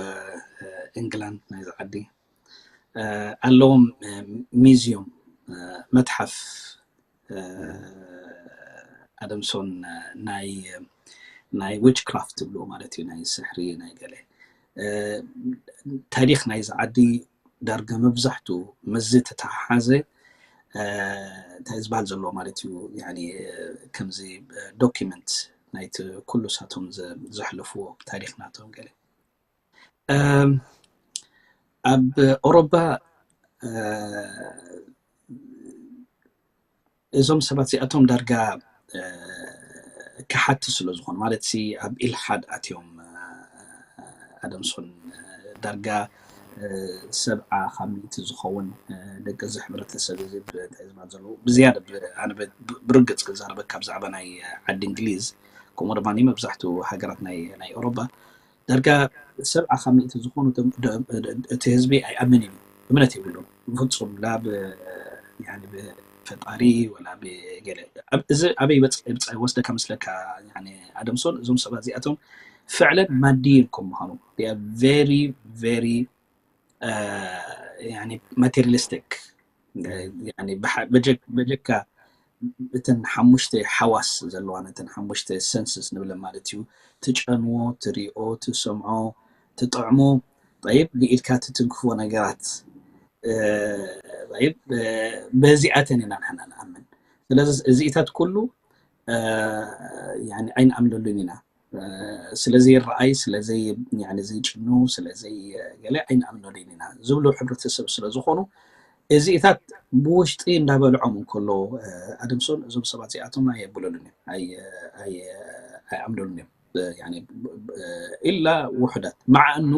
ኢንግላንድ ናይዚ ዓዲ ኣለዎም ሚዝዮም መትሓፍ ኣደምሶን ናይ ናይ ዊችክራፍት ትብልዎ ማለት እዩ፣ ናይ ስሕሪ ናይ ገለ ታሪክ ናይዚ ዓዲ ዳርጋ መብዛሕቱ መዚ ተተሓሓዘ እንታይ ዝበሃል ዘለዎ ማለት እዩ። ከምዚ ዶኪመንት ናይቲ ኩሉ ሳቶም ዘሕለፍዎ ታሪክ ናቶም ገለ ኣብ ኦሮባ እዞም ሰባት እዚኣቶም ዳርጋ ክሓቲ ስለ ዝኾኑ ማለት ሲ ኣብ ኢልሓድ ኣትዮም ኣደምሶን ዳርጋ ሰብዓ ካብ ሚእቲ ዝኸውን ደቂ እዚ ሕብረተሰብ እዚ እንታይ ዝበሃል ዘለዉ ብዝያደ ኣነ ብርግፅ ክዛረበካ ብዛዕባ ናይ ዓዲ እንግሊዝ ከምኡ ድማ መብዛሕትኡ ሃገራት ናይ ኦሮባ ዳርጋ ሰብዓ ካብ ሚእቲ ዝኾኑ እቲ ህዝቢ ኣይኣምን እዩ እምነት የብሉ ፍፁም ላ ብፈጣሪ ወላ ብገለ እዚ ኣበይ ወስደካ ምስለካ ኣደምሶን እዞም ሰባት እዚኣቶም ፍዕለን ማድይን ከም ምዃኑ very very materialistic በጀካ እተን ሓሙሽተ ሓዋስ ዘለዋ ነተን ሓሙሽተ ሰንስስ ንብለ ማለት እዩ ትጨንዎ ትሪኦ ትሰምዖ ትጥዕሞ ይብ ብኢድካ ትትንክፎ ነገራት ይብ በዚኣተን ኢና ንሕና ንኣምን ስለዚ እዚኢታት ኩሉ ኣይንኣምነሉን ኢና ስለዘይረኣይ ስለዘይጭኑ ስለዘይገለ ኣይንኣምነሉን ኢና ዝብሉ ሕብረተሰብ ስለዝኾኑ እዚኢታት ብውሽጢ እንዳበልዖም እንከሎ ኣደምሶን እዞም ሰባት እዚኣቶም ኣየብለሉን እዮም ኣይኣምነሉን እዮም ኢላ ውሑዳት መዓኑ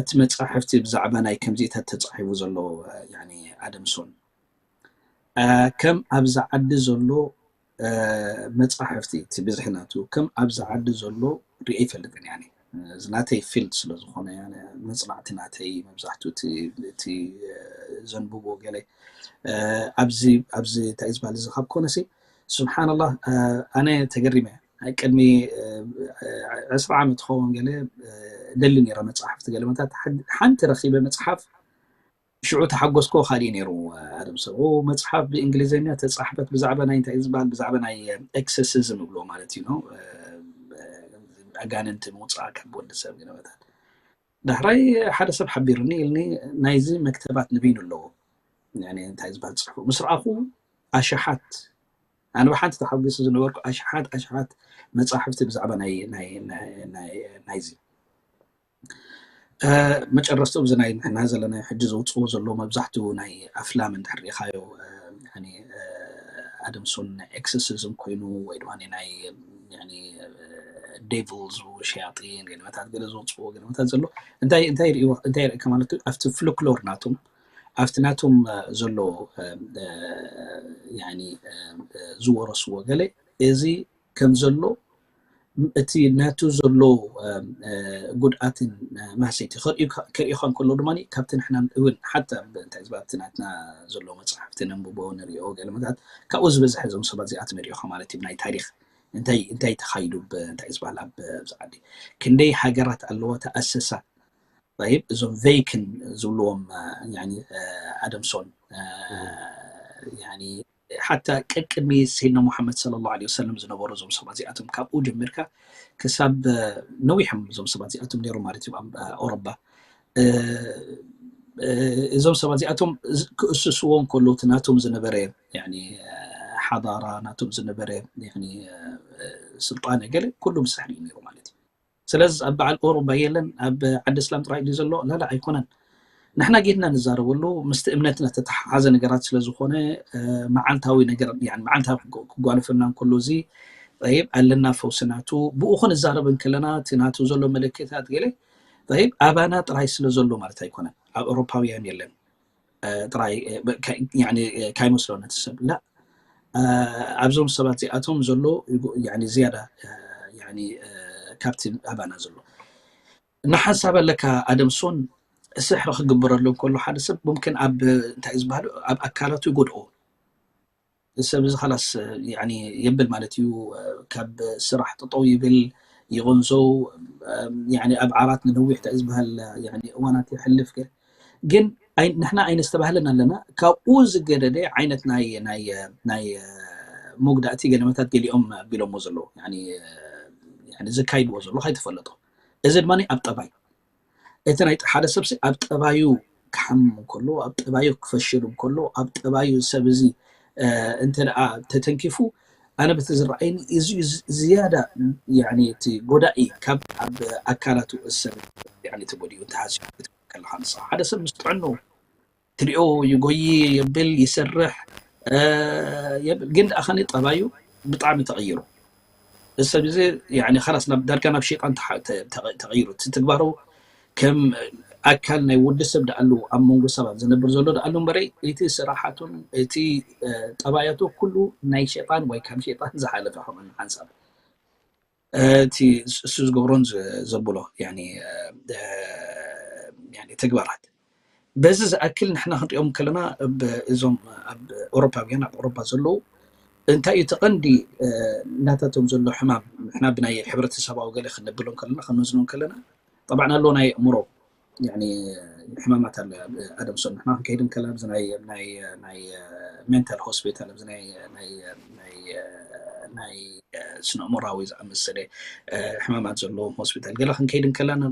እቲ መፃሕፍቲ ብዛዕባ ናይ ከምዚኢታት ተፃሒፉ ዘሎ ኣደምሶን ከም ኣብዚ ዓዲ ዘሎ መፃሕፍቲ እቲ ብዝሒ ናቱ ከም ኣብዚ ዓዲ ዘሎ ሪአ ይፈልጥን እያ እዚ ናተይ ፊልድ ስለዝኾነ መፅናዕቲ ናተይ መብዛሕትኡ እቲ ዘንብቦ ገለ ኣብዚ ኣብዚ እንታይ ዝበሃል እዚ ካብ ኮነሲ ስብሓንላህ ኣነ ተገሪመ ቅድሚ ዕስራ ዓመት ክኸውን ገለ ደሊ ነረ መፅሓፍቲ ገለ መታት ሓንቲ ረኪበ መፅሓፍ ሽዑ ተሓጎስኮ ካሊእ ነይሩ ኣደምሶን መፅሓፍ ብእንግሊዝኛ ተፃሕፈት ብዛዕባ ናይ እንታይ ዝበሃል ብዛዕባ ናይ ኤክሰሲዝም ይብሎ ማለት እዩ ኣጋንንቲ ምውፃእ ካብ ወዲ ሰብ ገለመታት ዳሕራይ ሓደ ሰብ ሓቢሩኒ ኢልኒ ናይዚ መክተባት ንበይኑ ኣለዎ እንታይ ዝበሃል ፅሕፉ ምስ ረኣኹ ኣሽሓት ኣነ ብሓንቲ ተሓጒሱ ዝነበርኩ ኣሽሓት ኣሽሓት መፃሕፍቲ ብዛዕባ ናይዚ መጨረስቱ እዚ ናይ ንሕና ዘለና ሕጂ ዘውፅዎ ዘሎ መብዛሕትኡ ናይ ኣፍላም እንድሕር ሪኢኻዮ ኣደምሶን ናይ ኤክሰሲዝም ኮይኑ ወይ ድማ ናይ ዴቭልስ ሸያጢን ገለመታት ገለ ዘውፅዎ ገለመታት ዘሎ እንታይ እንታይ ርእካ ማለት ኣብቲ ፍልክሎር ናቶም ኣብቲ ናቶም ዘሎ ዝወረስዎ ገለ እዚ ከም ዘሎ እቲ ናቱ ዘሎ ጉድኣትን ማህሰይቲ ከርእኻ እንከሎ ድማ ካብቲ ንሕና እውን ሓታ እንታይ ዝበ ኣብቲ ናትና ዘሎ መፅሓፍቲ ነንብቦ ንሪኦ ገለመታት ካብኡ ዝበዝሐ እዞም ሰባት እዚኣቶም ንሪኦኻ ማለት እዩ ናይ ታሪክ እንታይ እንታይ ተኻይዱ እንታይ ዝበሃል ኣብዚ ዓዲ ክንደይ ሃገራት ኣለዎ ተኣሰሳ ይብ እዞም ቨይክን ዝብልዎም ኣደምሶን ሓታ ቀቅድሚ ሰይድና ሙሓመድ صلى الله عليه وسلم ዝነበሩ እዞም ሰባት እዚኣቶም ካብኡ ጀሚርካ ክሳብ ነዊሖም እዞም ሰባት እዚኣቶም ነይሮም ማለት እዩ ኣብ ኦሮባ እዞም ሰባት እዚኣቶም ክእስስዎም ከሎ እቲ ናቶም ዝነበረ ሓዳራ ናቶም ዝነበረ ስልጣነ ገለ ኩሉ ምስ ሕሪ እዩ ነይሩ ማለት እዩ ስለዚ ኣብ በዓል ኦሮባ የለን ኣብ ዓዲ እስላም ጥራይ ድዩ ዘሎ ላላ ኣይኮነን ንሕና ጌድና ንዛረበሉ ምስቲ እምነትና ተተሓሓዘ ነገራት ስለዝኾነ መዓልታዊ ነገር መዓልታዊ ክጓነፈና እንከሎ እዚ ይብ ኣለና ፈውሲ ናቱ ብኡ ክንዛረብ እንከለና እቲ ናቱ ዘሎ መለክታት ገለ ይብ ኣባና ጥራይ ስለ ዘሎ ማለት ኣይኮነን ኣብ ኤውሮፓውያን የለን ጥራይ ካይመስሎ ነቲ ሰብ ላ ኣብዞም ሰባት እዚኣቶም ዘሎ ዝያዳ ካብቲ ኣባና ዘሎ ንሓሳብ ኣለካ ኣደምሶን ስሕሪ ክግበረሉ እንከሎ ሓደ ሰብ ሙምክን ኣብ እንታይ ዝበሃል ኣብ ኣካላቱ ይጎድኦ ሰብ እዚ ኻላስ የብል ማለት እዩ ካብ ስራሕ ጠጠው ይብል ይቕንዘው ኣብ ዓራት ንነዊሕ እንታይ ዝበሃል እዋናት ይሕልፍ ግን ኣይ- ንሕና ኣይነስተባህለን ኣለና። ካብኡ ዝገደደ ዓይነት ናይ ናይ ናይ መጉዳእቲ ገለመታት ገሊኦም ኣቢሎሞ ዘለዉ፣ ያኒ፣ ያኒ ዘካይድዎ ዘለዉ ከይተፈለጦ። እዚ ድማ ኣብ ጠባይ እቲ ናይ ሓደ ሰብሲ ኣብ ጠባዩ ክሓምም እንከሎ፣ ኣብ ጠባዩ ክፈሽል እንከሎ፣ ኣብ ጠባዩ ሰብ እዚ እንተ ደኣ ተተንኪፉ፣ ኣነ በቲ ዝረኣየኒ እዚ እዩ ዝ- ዝያዳ፣ ያኒ፣ እቲ ጎዳኢ ካብ ኣብ ኣካላቱ ሰብ፣ ያኒ፣ ተጎዲኡ እንተሃስዩ ከለካ ንስኻ ሓደ ሰብ ምስ ጥዕኑ ትሪኦ ይጎይ፣ የብል፣ ይሰርሕ፣ የብል፣ ግን ደኣ ከነ ጠባዩ ብጣዕሚ ተቐይሩ። እዚ ሰብ እዚ፣ ያኒ፣ ኸላስ ናብ ዳርጋ ናብ ሸይጣን ተሓ- ተ- ተቐ- ተቐይሩ። እቲ ትግባሩ ከም ኣካል ናይ ወዲ ሰብ ደኣሉ ኣብ መንጎ ሰባት ዝነብር ዘሎ ደኣሉ እምበረይ፣ እቲ ስራሓቱን እቲ ጠባያቱ ኩሉ ናይ ሸይጣን ወይ ካብ ሸይጣን ዝሓለፈ ከምኡ ሓንሳብ እቲ እሱ ዝገብሮን ዘብሎ ተግባራት። በዚ ዝኣክል ንሕና ክንሪኦም ከለና እዞም ኣብ ኤውሮፓውያን ኣብ ኤውሮፓ ዘለዉ እንታይ እዩ ተቐንዲ ናታቶም ዘሎ ሕማም? ንሕና ብናይ ሕብረተሰባዊ ገለ ክንብሎም ከለና ክንወዝኖም ከለና ጠባዕና ኣሎ ናይ ኣእምሮ ሕማማት ኣሎ። ኣደምሶን ንሕና ክንከይድ ከለና ኣብዚ ናይ ናይ ናይ ሜንታል ሆስፒታል ኣብዚ ናይ ናይ ናይ ናይ ስነ ኣእምራዊ ዝኣመሰለ ሕማማት ዘለዎም ሆስፒታል ገለ ክንከይድ ከለና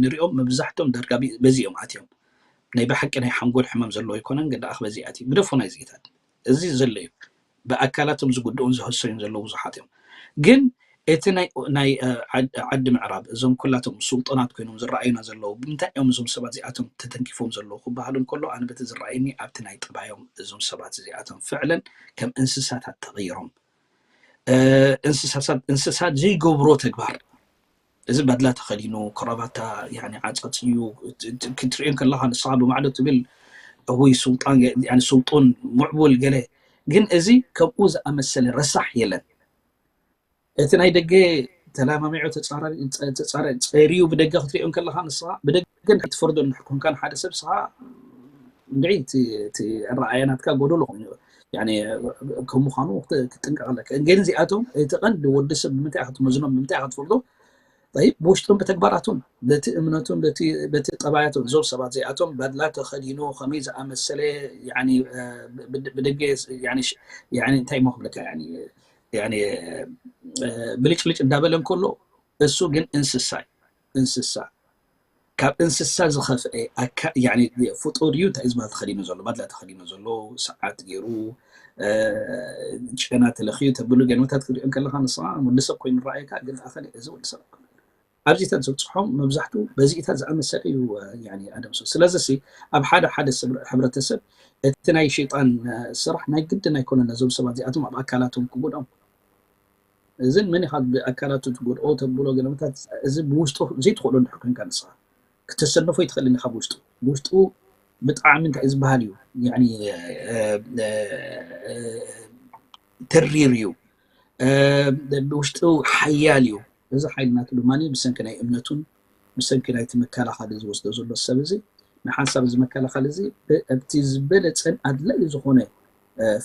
ንሪኦም መብዛሕቶም ዳርጋ በዚ እዮም ኣትዮም። ናይ ብሓቂ ናይ ሓንጎል ሕማም ዘለዎ ኣይኮነን፣ ግን ደኣ በዚ ኣትዩ ግደፎ ናይዚታት እዚ ዘሎ እዩ። ብኣካላቶም ዝጉድኡን ዝህሰዩን ዘለዉ ብዙሓት እዮም። ግን እቲ ናይ ናይ ዓዲ ምዕራብ እዞም ኩላቶም ስልጡናት ኮይኖም ዝረኣዩና ዘለዉ ብምንታይ እዮም እዞም ሰባት እዚኣቶም ተተንኪፎም ዘለዉ ክበሃሉ እንከሎ ኣነ በቲ ዝረኣየኒ ኣብቲ ናይ ጠባዮም እዞም ሰባት እዚኣቶም ፍዕለን ከም እንስሳታት ተቐይሮም እንስሳት ዘይገብሮ ተግባር እዚ ባድላ ተኸዲኑ ክራባታ ዓፃፅዩ ክትሪኦ ከለካ ንስኻ ብማዕዶ ትብል እውይ ስልጣን ስልጡን ምዕቡል ገለ ግን እዚ ከምኡ ዝኣመሰለ ረሳሕ የለን። እቲ ናይ ደገ ተላማሚዑ ጸሪዩ ብደገ ክትሪኦ ከለካ ንስኻ ብደገ ትፈርዶ እንድሕር ኮንካ ንሓደ ሰብ ስኻ እንድዒ እቲ ኣረኣእያ ናትካ ጎደሎ ኮይኑ ከም ምዃኑ ክትጥንቀቕ ኣለካ። ግን እዚኣቶም እቲ ቀንዲ ወዲ ሰብ ብምንታይ ክትመዝኖም ብምንታይ ክትፈርዶ ብውሽጡን ብተግባራቱን በቲ እምነቱን በቲ ጠባያቱን እዞም ሰባት እዚኣቶም ባድላ ተኸዲኑ ከመይ ዝኣመሰለ ብደገ እንታይ ሞ ክብለካ ብልጭልጭ እንዳበለ እንከሎ እሱ ግን እንስሳ እንስሳ ካብ እንስሳ ዝኸፍአ ፍጡር እዩ። እንታይ ዝበሃል ተኸዲኑ ዘሎ ባድላ ተኸዲኑ ዘሎ ሰዓት ገይሩ ጨና ተለኽዩ ተብሉ ገለመታት ክትሪኦ ከለካ ንስኻ ወዲ ሰብ ኮይኑ ረኣየካ ግን ኣኸለ እዚ ወዲ ሰብ ኣብዚታት ዘብፅሖም መብዛሕቱ በዚኢታት ዝኣመሰለ እዩ ኣደምሶ። ስለዚ ሲ ኣብ ሓደ ሓደ ሕብረተሰብ እቲ ናይ ሸይጣን ስራሕ ናይ ግድን ኣይኮነን ነዞም ሰባት እዚኣቶም ኣብ ኣካላቶም ክጎድኦም እዝን መን ኢኻ ብኣካላቱ ትጎድኦ ተብሎ ገለመታት እዚ ብውሽጡ ዘይትኽእሎ እንድሕር ኮንካ ንስኻ ክተሰንፎ ይትኽእል ኢኻ ብውሽጡ ብውሽጡ ብጣዕሚ እንታይ ዝበሃል እዩ ተሪር እዩ ብውሽጡ ሓያል እዩ እዚ ሓይሊ ናቱ ድማ ብሰንኪ ናይ እምነቱን ብሰንኪ ናይቲ መከላኸሊ ዝወስዶ ዘሎ ሰብ እዚ ንሓንሳብ እዚ መከላኸሊ እዚ ኣብቲ ዝበለፀን ኣድላዩ ዝኾነ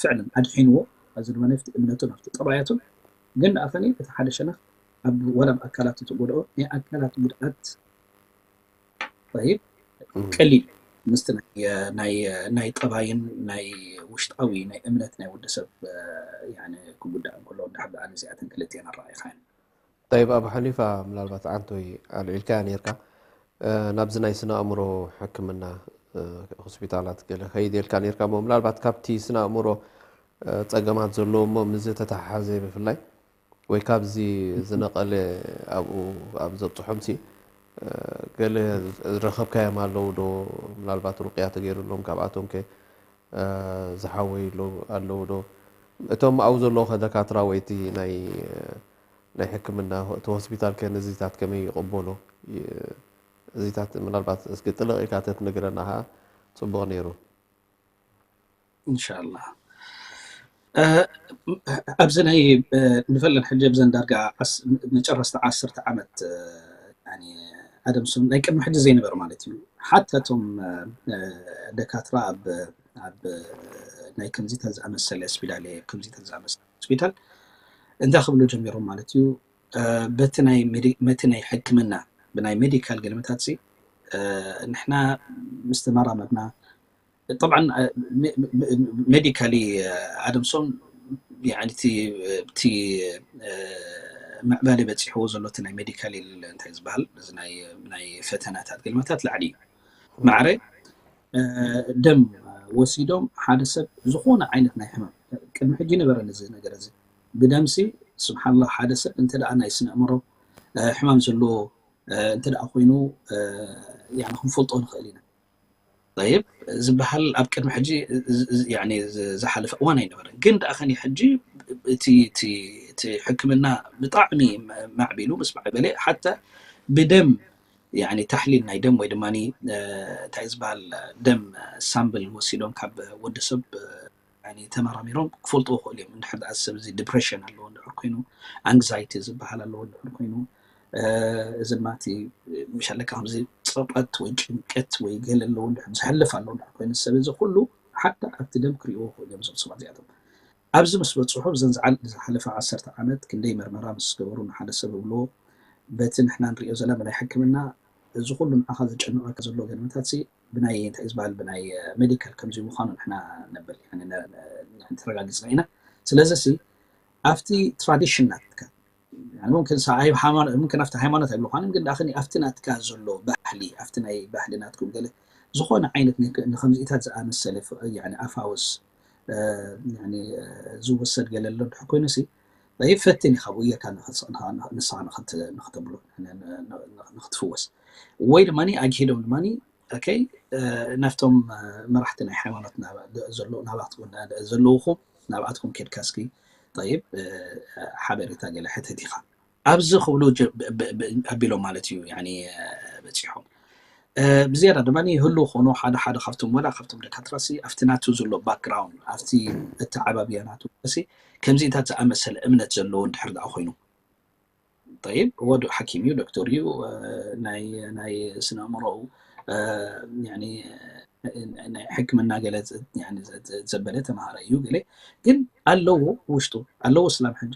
ፍዕልን ኣድሒንዎ ኣብዚ ድማ ኣብቲ እምነቱን ኣብቲ ጠባያቱን ግን ንኣኸኒ እቲ ሓደ ሸነኽ ኣብ ወላ ኣብ ኣካላቱ ትጎድኦ ናይ ኣካላት ጉድኣት ይብ ቀሊል ምስቲ ናይ ጠባይን ናይ ውሽጣዊ ናይ እምነት ናይ ወዲ ሰብ ክጉዳእ እንከሎ እንድሕር ደኣ ነዚኣተን ክልቲአን ኣረኣይኻየን። ጠይብ ኣቡ ሓኒፋ ምናልባት ዓንቶይ ኣልዒልካያ ነርካ ናብዚ ናይ ስነ ኣእምሮ ሕክምና ሆስፒታላት ገለ ከይድ የልካ ነርካ እሞ ምናልባት ካብቲ ስነ ኣእምሮ ፀገማት ዘለዎ እሞ ምዚ ተተሓሓዘ ብፍላይ ወይ ካብዚ ዝነቐለ ኣብኡ ኣብ ዘብፅሖም ሲ ገለ ዝረኸብካዮም ኣለዉ ዶ ምናልባት ሩቅያ ተገይሩሎም ካብኣቶም ከ ዝሓወዩ ኣለዉ ዶ እቶም ኣብኡ ዘለዉ ከ ደካትራ ወይ እቲ ናይ ናይ ሕክምና እቲ ሆስፒታል ከ ነዚታት ከመይ ይቕበሎ እዚታት ምናልባት እስኪ ጥልቕ ኢልካ ተትነግረና ከዓ ፅቡቕ ነይሩ እንሻላ ኣብዚ ናይ ንፈለን ሕጂ ብዘን ዳርጋ መጨረስቲ ዓሰርተ ዓመት ኣደምሶም ናይ ቅድሚ ሕጂ ዘይነበረ ማለት እዩ ሓታ እቶም ደካትራ ኣብ ኣብ ናይ ከምዚታት ዝኣመሰለ ስፒዳል ከምዚታት ዝኣመሰለ ስፒታል እንታይ ክብሉ ጀሚሮም ማለት እዩ በቲ ናይ ሕክምና ብናይ ሜዲካል ገለመታት ንሕና ምስ ተመራመርና طبعا ሜዲካሊ ኣደምሶን እቲ ምዕባለ በፂሕዎ ዘሎ እቲ ናይ ሜዲካል እንታይ ዝበሃል ናይ ፈተናታት ግልመታት ላዕሊ እዩ። ማዕረ ደም ወሲዶም ሓደ ሰብ ዝኾነ ዓይነት ናይ ሕማም ቅድሚ ሕጂ ነበረ ነዚ ነገር እዚ ብደምሲ ስብሓላ ሓደ ሰብ እንተ ናይ ስነ ኣእምሮ ሕማም ዘለዎ እንተ ኮይኑ ክንፈልጦ ንኽእል ኢና። ይብ ዝበሃል ኣብ ቅድሚ ሕጂ ዝሓለፈ እዋን ኣይነበረን። ግን ደኣ ከኒ ሕጂ እቲ ሕክምና ብጣዕሚ ማዕቢሉ ምስ ማዕበለ ሓታ ብደም ታሕሊል ናይ ደም ወይ ድማ እንታይ ዝበሃል ደም ሳምብል ወሲዶም ካብ ወዲ ሰብ ተመራሚሮም ክፈልጥዎ ክእሉ እዮም። እንድሕር ደኣ ሰብ እዚ ዲፕሬሽን ኣለዎ እንድሕር ኮይኑ፣ ኣንግዛይቲ ዝበሃል ኣለዎ እንድሕር ኮይኑ፣ እዚ ድማ እቲ ምሻለካ ከምዚ ፀቐት ወይ ጭንቀት ወይ ገለ ኣለዎ እንድሕር ዘሕልፍ ኣለዎ እንድሕር ኮይኑ ሰብ እዚ ኩሉ ሓታ ኣብቲ ደም ክርእይዎ ክእሉ እዮም እዞም ሰባት እዚኣቶም። ኣብዚ ምስ በፅሑ እዘን ዝሓለፈ ዓሰርተ ዓመት ክንደይ መርመራ ምስ ገበሩ ንሓደ ሰብ እብልዎ በቲ ንሕና ንሪኦ ዘለና ብናይ ሕክምና እዚ ኩሉ ንዓኻ ዘጨንቐካ ዘሎ ገለመታት ብናይ እንታይ ዝበሃል ብናይ ሜዲካል ከምዚ ምዃኑ ንሕና ነብል ተረጋጊፅና ኢና። ስለዚ ሲ ኣብቲ ትራዲሽን ናትካ ሙምክን ኣብቲ ሃይማኖት ኣይብልኳንን ግን ዳኣኸኒ ኣብቲ ናትካ ዘሎ ባህሊ ኣብቲ ናይ ባህሊ ናትኩም ገለ ዝኾነ ዓይነት ንከምዚኢታት ዝኣመሰለ ኣፋውስ ዝወሰድ ገለ ኣሎ ድሕር ኮይኑ ሲ ፈትን ኢኻ ብኡ ጌርካ ንስኻ ንክተብሎ ንክትፍወስ ወይ ድማ ኣግሂዶም ድማ ናብቶም መራሕቲ ናይ ሃይማኖት ዘለውኹም ናብኣትኩም ኬድካ እስኪ ይብ ሓበሬታ ገለ ሕተት ኢኻ ኣብዚ ክብሉ ኣቢሎም ማለት እዩ በፂሖም ብዝያዳ ድማ ይህሉ ኾኑ ሓደ ሓደ ካብቶም ወላ ካብቶም ደካትራሲ ኣብቲ ናቱ ዘሎ ባክግራውንድ ኣብቲ እተዓባብያ ናቱ ከምዚታት ዝኣመሰለ እምነት ዘለዎ እንድሕር ደኣ ኮይኑ ይብ ወዱ ሓኪም እዩ ዶክተር እዩ ናይ ስነ ኣእምሮኡ ናይ ሕክምና ገለ ዘበለ ተምሃረ እዩ ገለ ግን ኣለዎ ውሽጡ ኣለዎ እስላም ሕጂ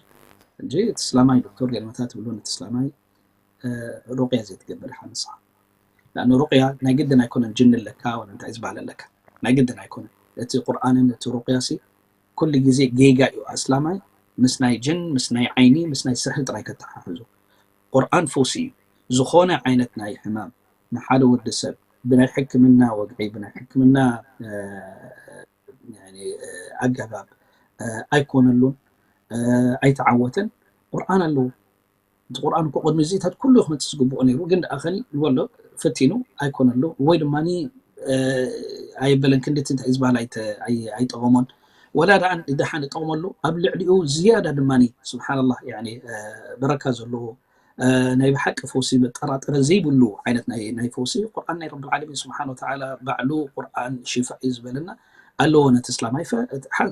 እንጂ እቲ እስላማይ ዶክተር ገለመታት ትብሉ ነቲ እስላማይ ሩቅያ ዘይትገብር ኢኻ ንስኻ ንኣኑ ሩቅያ ናይ ግድን ኣይኮነን ጅን ኣለካ ወላ እንታይ ዝበሃል ኣለካ ናይ ግድን ኣይኮነን እቲ ቁርኣንን እቲ ሩቅያ ሲ ኩሉ ግዜ ጌጋ እዩ ኣስላማይ ምስ ናይ ጅን ምስ ናይ ዓይኒ ምስ ናይ ስሕር ጥራይ ከተሓሕዞ ቁርኣን ፈውሲ እዩ ዝኾነ ዓይነት ናይ ሕማም ንሓደ ወዲ ሰብ ብናይ ሕክምና ወግዒ ብናይ ሕክምና ኣገባብ ኣይኮነሉን ኣይተዓወተን ቁርኣን ኣለዎ እቲ ቁርኣን እኮ ቅድሚ እዚታት ኩሉ ክመፅእ ዝግብኦ ነይሩ ግን ደኣ ኸኒ ንበሎ ፈቲኑ ኣይኮነሉ ወይ ድማ ኣየበለን ክንድቲ እንታይ ዝበሃል ኣይጠቐሞን ወላ ደኣ ደሓን ይጠቕመሉ ኣብ ልዕሊኡ ዝያዳ ድማ ስብሓንላ በረካ ዘለዎ ናይ ብሓቂ ፈውሲ መጠራጠሪ ዘይብሉ ዓይነት ናይ ፈውሲ ቁርኣን ናይ ረብል ዓለሚን ስብሓን ወተዓላ ባዕሉ ቁርኣን ሽፋ እዩ ዝበለና ኣለዎ ነቲ እስላማይ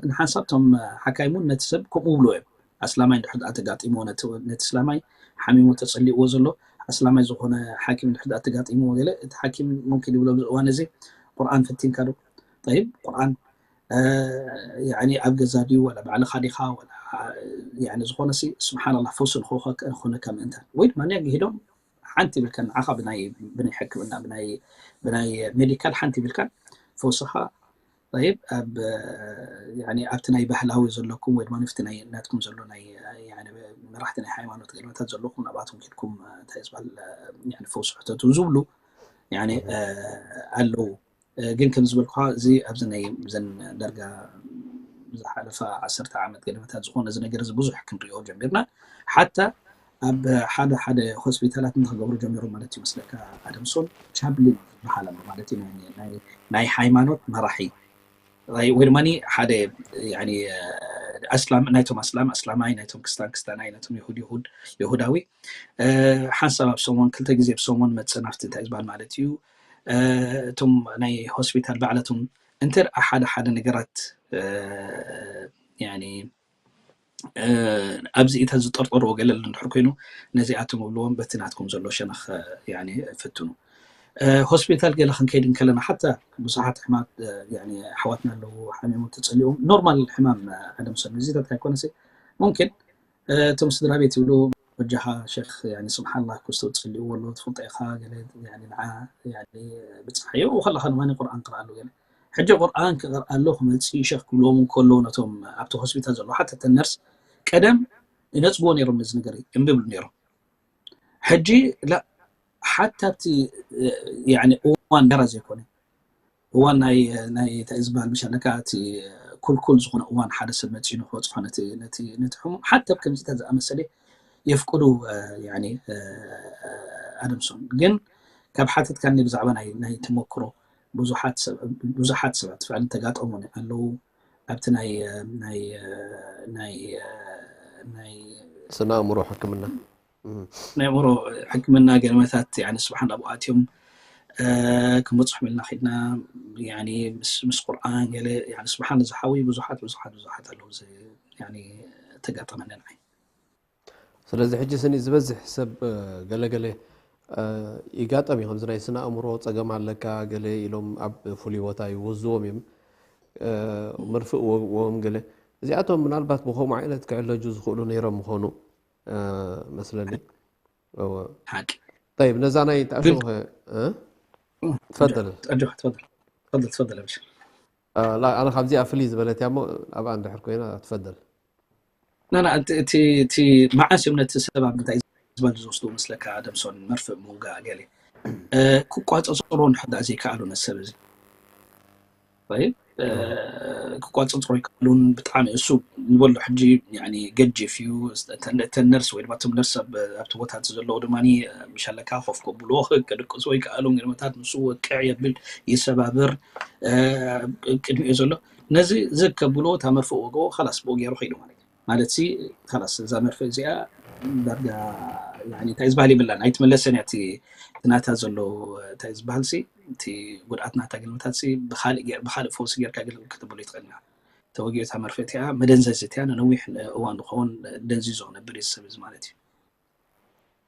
ንሓንሳብ ቶም ሓካይሙን ነቲ ሰብ ከምኡ ብሎ እዮም ኣስላማይ እንድሕር ደኣ ተጋጢምዎ ነቲ እስላማይ ሓሚሙ ተፀሊእዎ ዘሎ ኣስላማይ ዝኾነ ሓኪም እንድሕር ደኣ ተጋጢምዎ ገለ እቲ ሓኪም ሙምኪን ይብሎ ኣብዚ እዋን እዚ ቁርኣን ፈቲንካ ዶ ጠይብ ቁርኣን ኣብ ገዛ ድዩ ወላ ባዕልኻ ዲኻ ዝኾነ ስብሓንላ ፈውሲ ንክኾነካ ምእንታን ወይ ድማ ኣግሂዶም ሓንቲ ይብልካ ንዓኻ ብናይ ሕክምና ብናይ ሜዲካል ሓንቲ ይብልካ ፈውስኻ ይብ ኣብቲ ናይ ባህላዊ ዘለኩም ወይ ድማ ፍቲ ናይ ናትኩም ዘሎ ናይ መራሕቲ ናይ ሃይማኖት ገለመታት ዘለኩም ናብኣቶም ኬድኩም እንታይ ዝበሃል ፈውሲ ሕተቱ ዝብሉ ኣለዉ ግን ከም ዝበልኩኻ እዚ ኣብዚ ናይ ዘን ደርጋ ዝሓለፈ ዓሰርተ ዓመት ገለመታት ዝኾነ እዚ ነገር እዚ ብዙሕ ክንሪኦ ጀሚርና ሓታ ኣብ ሓደ ሓደ ሆስፒታላት ንክገብሩ ጀሚሩ ማለት እዩ መስለካ ኣደምሶን ቻፕሊን ዝበሃል ኣሎ ማለት እዩ ናይ ሃይማኖት መራሒ ወይ ድማ ሓደ ኣስላም ናይቶም ኣስላም ኣስላማይ ናይቶም ክስታን ክስታናይ ናይቶም ይሁድ ይሁድ ይሁዳዊ ሓንሳብ ኣብ ሰሞን ክልተ ግዜ ብሰሞን መፅእ ናብቲ እንታይ ዝበሃል ማለት እዩ እቶም ናይ ሆስፒታል ባዕለቶም እንተ ሓደ ሓደ ነገራት ኣብዚ ኢታ ዝጠርጠርዎ ገለ እንድሕር ኮይኑ ነዚኣቶም እብልዎም በቲ ናትኩም ዘሎ ሸነኽ ፈትኑ ሆስፒታል ገለ ክንከይድ እንከለና ሓታ ብዙሓት ሕማት ኣሕዋትና ኣለዉ ሓሚሞም ተፀሊኦም ኖርማል ሕማም ኣደምሰሉ እዚታት ኣይኮነሲ ሙምኪን እቶም ስድራ ቤት ይብሉ ወጃኻ ሸክ ስብሓንላ ክስቶ ፀሊእዎ ኣለዎ ትፈልጦ ኢኻ ገለ ንዓ ብፅሓዮ ከለካ ድማ ቁርኣን ቅርኣሉ ገለ ሕጂ ቁርኣን ክቕርእ ኣሎ ክመፅእ ሸክ ክብልዎም እንከሎ ነቶም ኣብቲ ሆስፒታል ዘለዉ ሓታ እተን ነርስ ቀደም ይነፅግዎ ነይሮም ነዚ ነገር እምቢ ይብሉ ነይሮም። ሕጂ ላ ሓታ ኣብቲ እዋን ዳራ ዘይኮነ እዋን ናይ ናይ እንታይ ዝበሃል ምሽ ኣለካ እቲ ኩልኩል ዝኾነ እዋን ሓደ ሰብ መፂኡ ንክበፅሖ ነቲ ነቲ ነቲ ሕሙም ሓታ ከምዚታት ዝኣመሰለ የፍቅዱ ኣደምሶም ግን ካብ ሓተትካኒ ብዛዕባ ናይ ናይ ተመክሮ ብዙሓት ሰባት ፍዕሊ ተጋጠሙ ኣለዉ ኣብቲ ናይ ናይ ናይ ናይ ስነ ኣእምሮ ሕክምና ናይ ኣእምሮ ሕክምና ገለመታት ስብሓን ኣብኡ ኣትዮም ክመፅሑ ኢልና ኪድና ምስ ቁርኣን ገለ ስብሓን ዝሓዊ ብዙሓት ብዙሓት ብዙሓት ኣለዉ ተጋጠመኒ ንዓይ ስለዚ ሕጂ ስኒ ዝበዝሕ ሰብ ገለገለ ይጋጠም እዩ ከምዚ ናይ ስነ ኣእምሮ ፀገም ኣለካ ገለ ኢሎም ኣብ ፍሉይ ቦታ ይወዝዎም እዮም መርፍእ ወዎም ገለ እዚኣቶም ምናልባት ብከምኡ ዓይነት ክዕለጁ ዝኽእሉ ነይሮም ምኾኑ መስለኒ ሓቂ طيب ነዛ ናይ ተኣሸወኸ ትፈደል تفضل تفضل تفضل أبشر لا ኣነ ካብዚኣ ፍልይ ዝበለት እያ እሞ ኣብኣ እንድሕር ኮይና ትፈደል ናና እቲ እቲ መዓስ እዮም ነቲ ሰብ ኣብ ምንታይ ዝበል ዝወስዱ መስለካ ደምሶን መርፍእ ምውጋእ ገለ ክቋፀፅሮ ንሕዳ ዘይከኣሉ ነሰብ እዚ ክቋፀፅሮ ይከኣሉን ብጣዕሚ እሱ ንበሎ ሕጂ ገጅፍ እዩ እተን ነርስ ወይ ድማ ቶም ነርስ ኣብቲ ቦታ ዘለዉ ድማ ምሻለካ ኮፍ ከብልዎ ክድቅስዎ ይከኣሉ ገለመታት ንሱ ወቅዕ የብል ይሰባብር ቅድሚኡ ዘሎ ነዚ ዝከብልዎ እታ መርፍእ ወግኦ ካላስ ብኡ ገይሩ ከይዱ ማለት እዩ ማለት ሲ ካላስ እዛ መርፍእ እዚኣ ዳርጋ እንታይ ዝበሃል የብላን ኣይትመለሰን እያ እቲ ናታ ዘሎ እንታይ ዝበሃል ሲ እቲ ጉድኣት ናታ ግልምታት ሲ ብካልእ ፈውሲ ጌርካ ክትብሎ ይትኽእል ኢና ተወጊኡ እታ መርፍእ እቲኣ መደንዘዚ እቲኣ ንነዊሕ እዋን ዝኸውን ደንዚዞ ክነብር እዩ ሰብ እዚ ማለት እዩ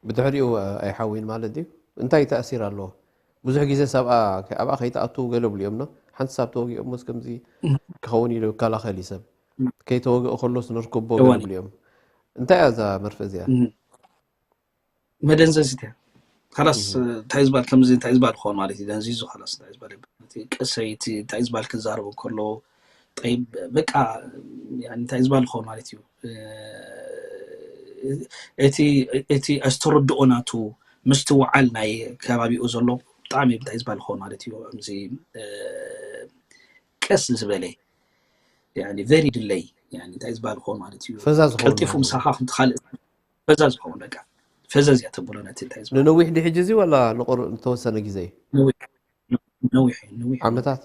ብድሕሪኡ ኣይሓዊን ማለት ድዩ እንታይ ተእሲር ኣለዎ ብዙሕ ግዜ ሰብኣ ኣብኣ ከይተኣትዉ ገለ ብሉ እዮም ሓንቲ ሳብ ተወጊኦሞስ ከምዚ ክኸውን ኢሉ ይከላኸል እዩ ሰብ ከይተወግኦ ከሎስ ንርክቦ ገለ ብሉ እዮም እንታይ እያ እዛ መርፍእ እዚኣ መደንዘዚት እያ ካላስ እንታይ ዝበሃል ከምዚ እንታይ ዝበሃል ክኸውን ማለት እዩ ደንዚዙ ካላስ እንታይ ዝበሃል ቀሰይቲ እንታይ ዝበሃል ክዛረቡ ከሎ ጠይብ በቃ እንታይ ዝበሃል ክኸውን ማለት እዩ እቲ እቲ ኣስተረድኦ ናቱ ምስትውዓል ናይ ከባቢኡ ዘሎ ብጣዕሚ እንታይ ዝበሃል ክኸውን ማለት እዩ ከምዚ ቀስ ዝበለ very ድለይ እንታይ ዝበሃል ክኸውን ማለት እዩ ፈዛ ዝኸውን ቀልጢፉ ምሳኻ ከምቲ ካልእ ፈዛ ዝኸውን በቃ ፈዘዝ እያ ተብሎ ነቲ እንታይ ዝበሃል ንነዊሕ ድሕጂ እዚ ወላ ንቁር ንተወሰነ ግዜ እዩ ነዊሕ ነዊሕ ነዊሕ ዓመታት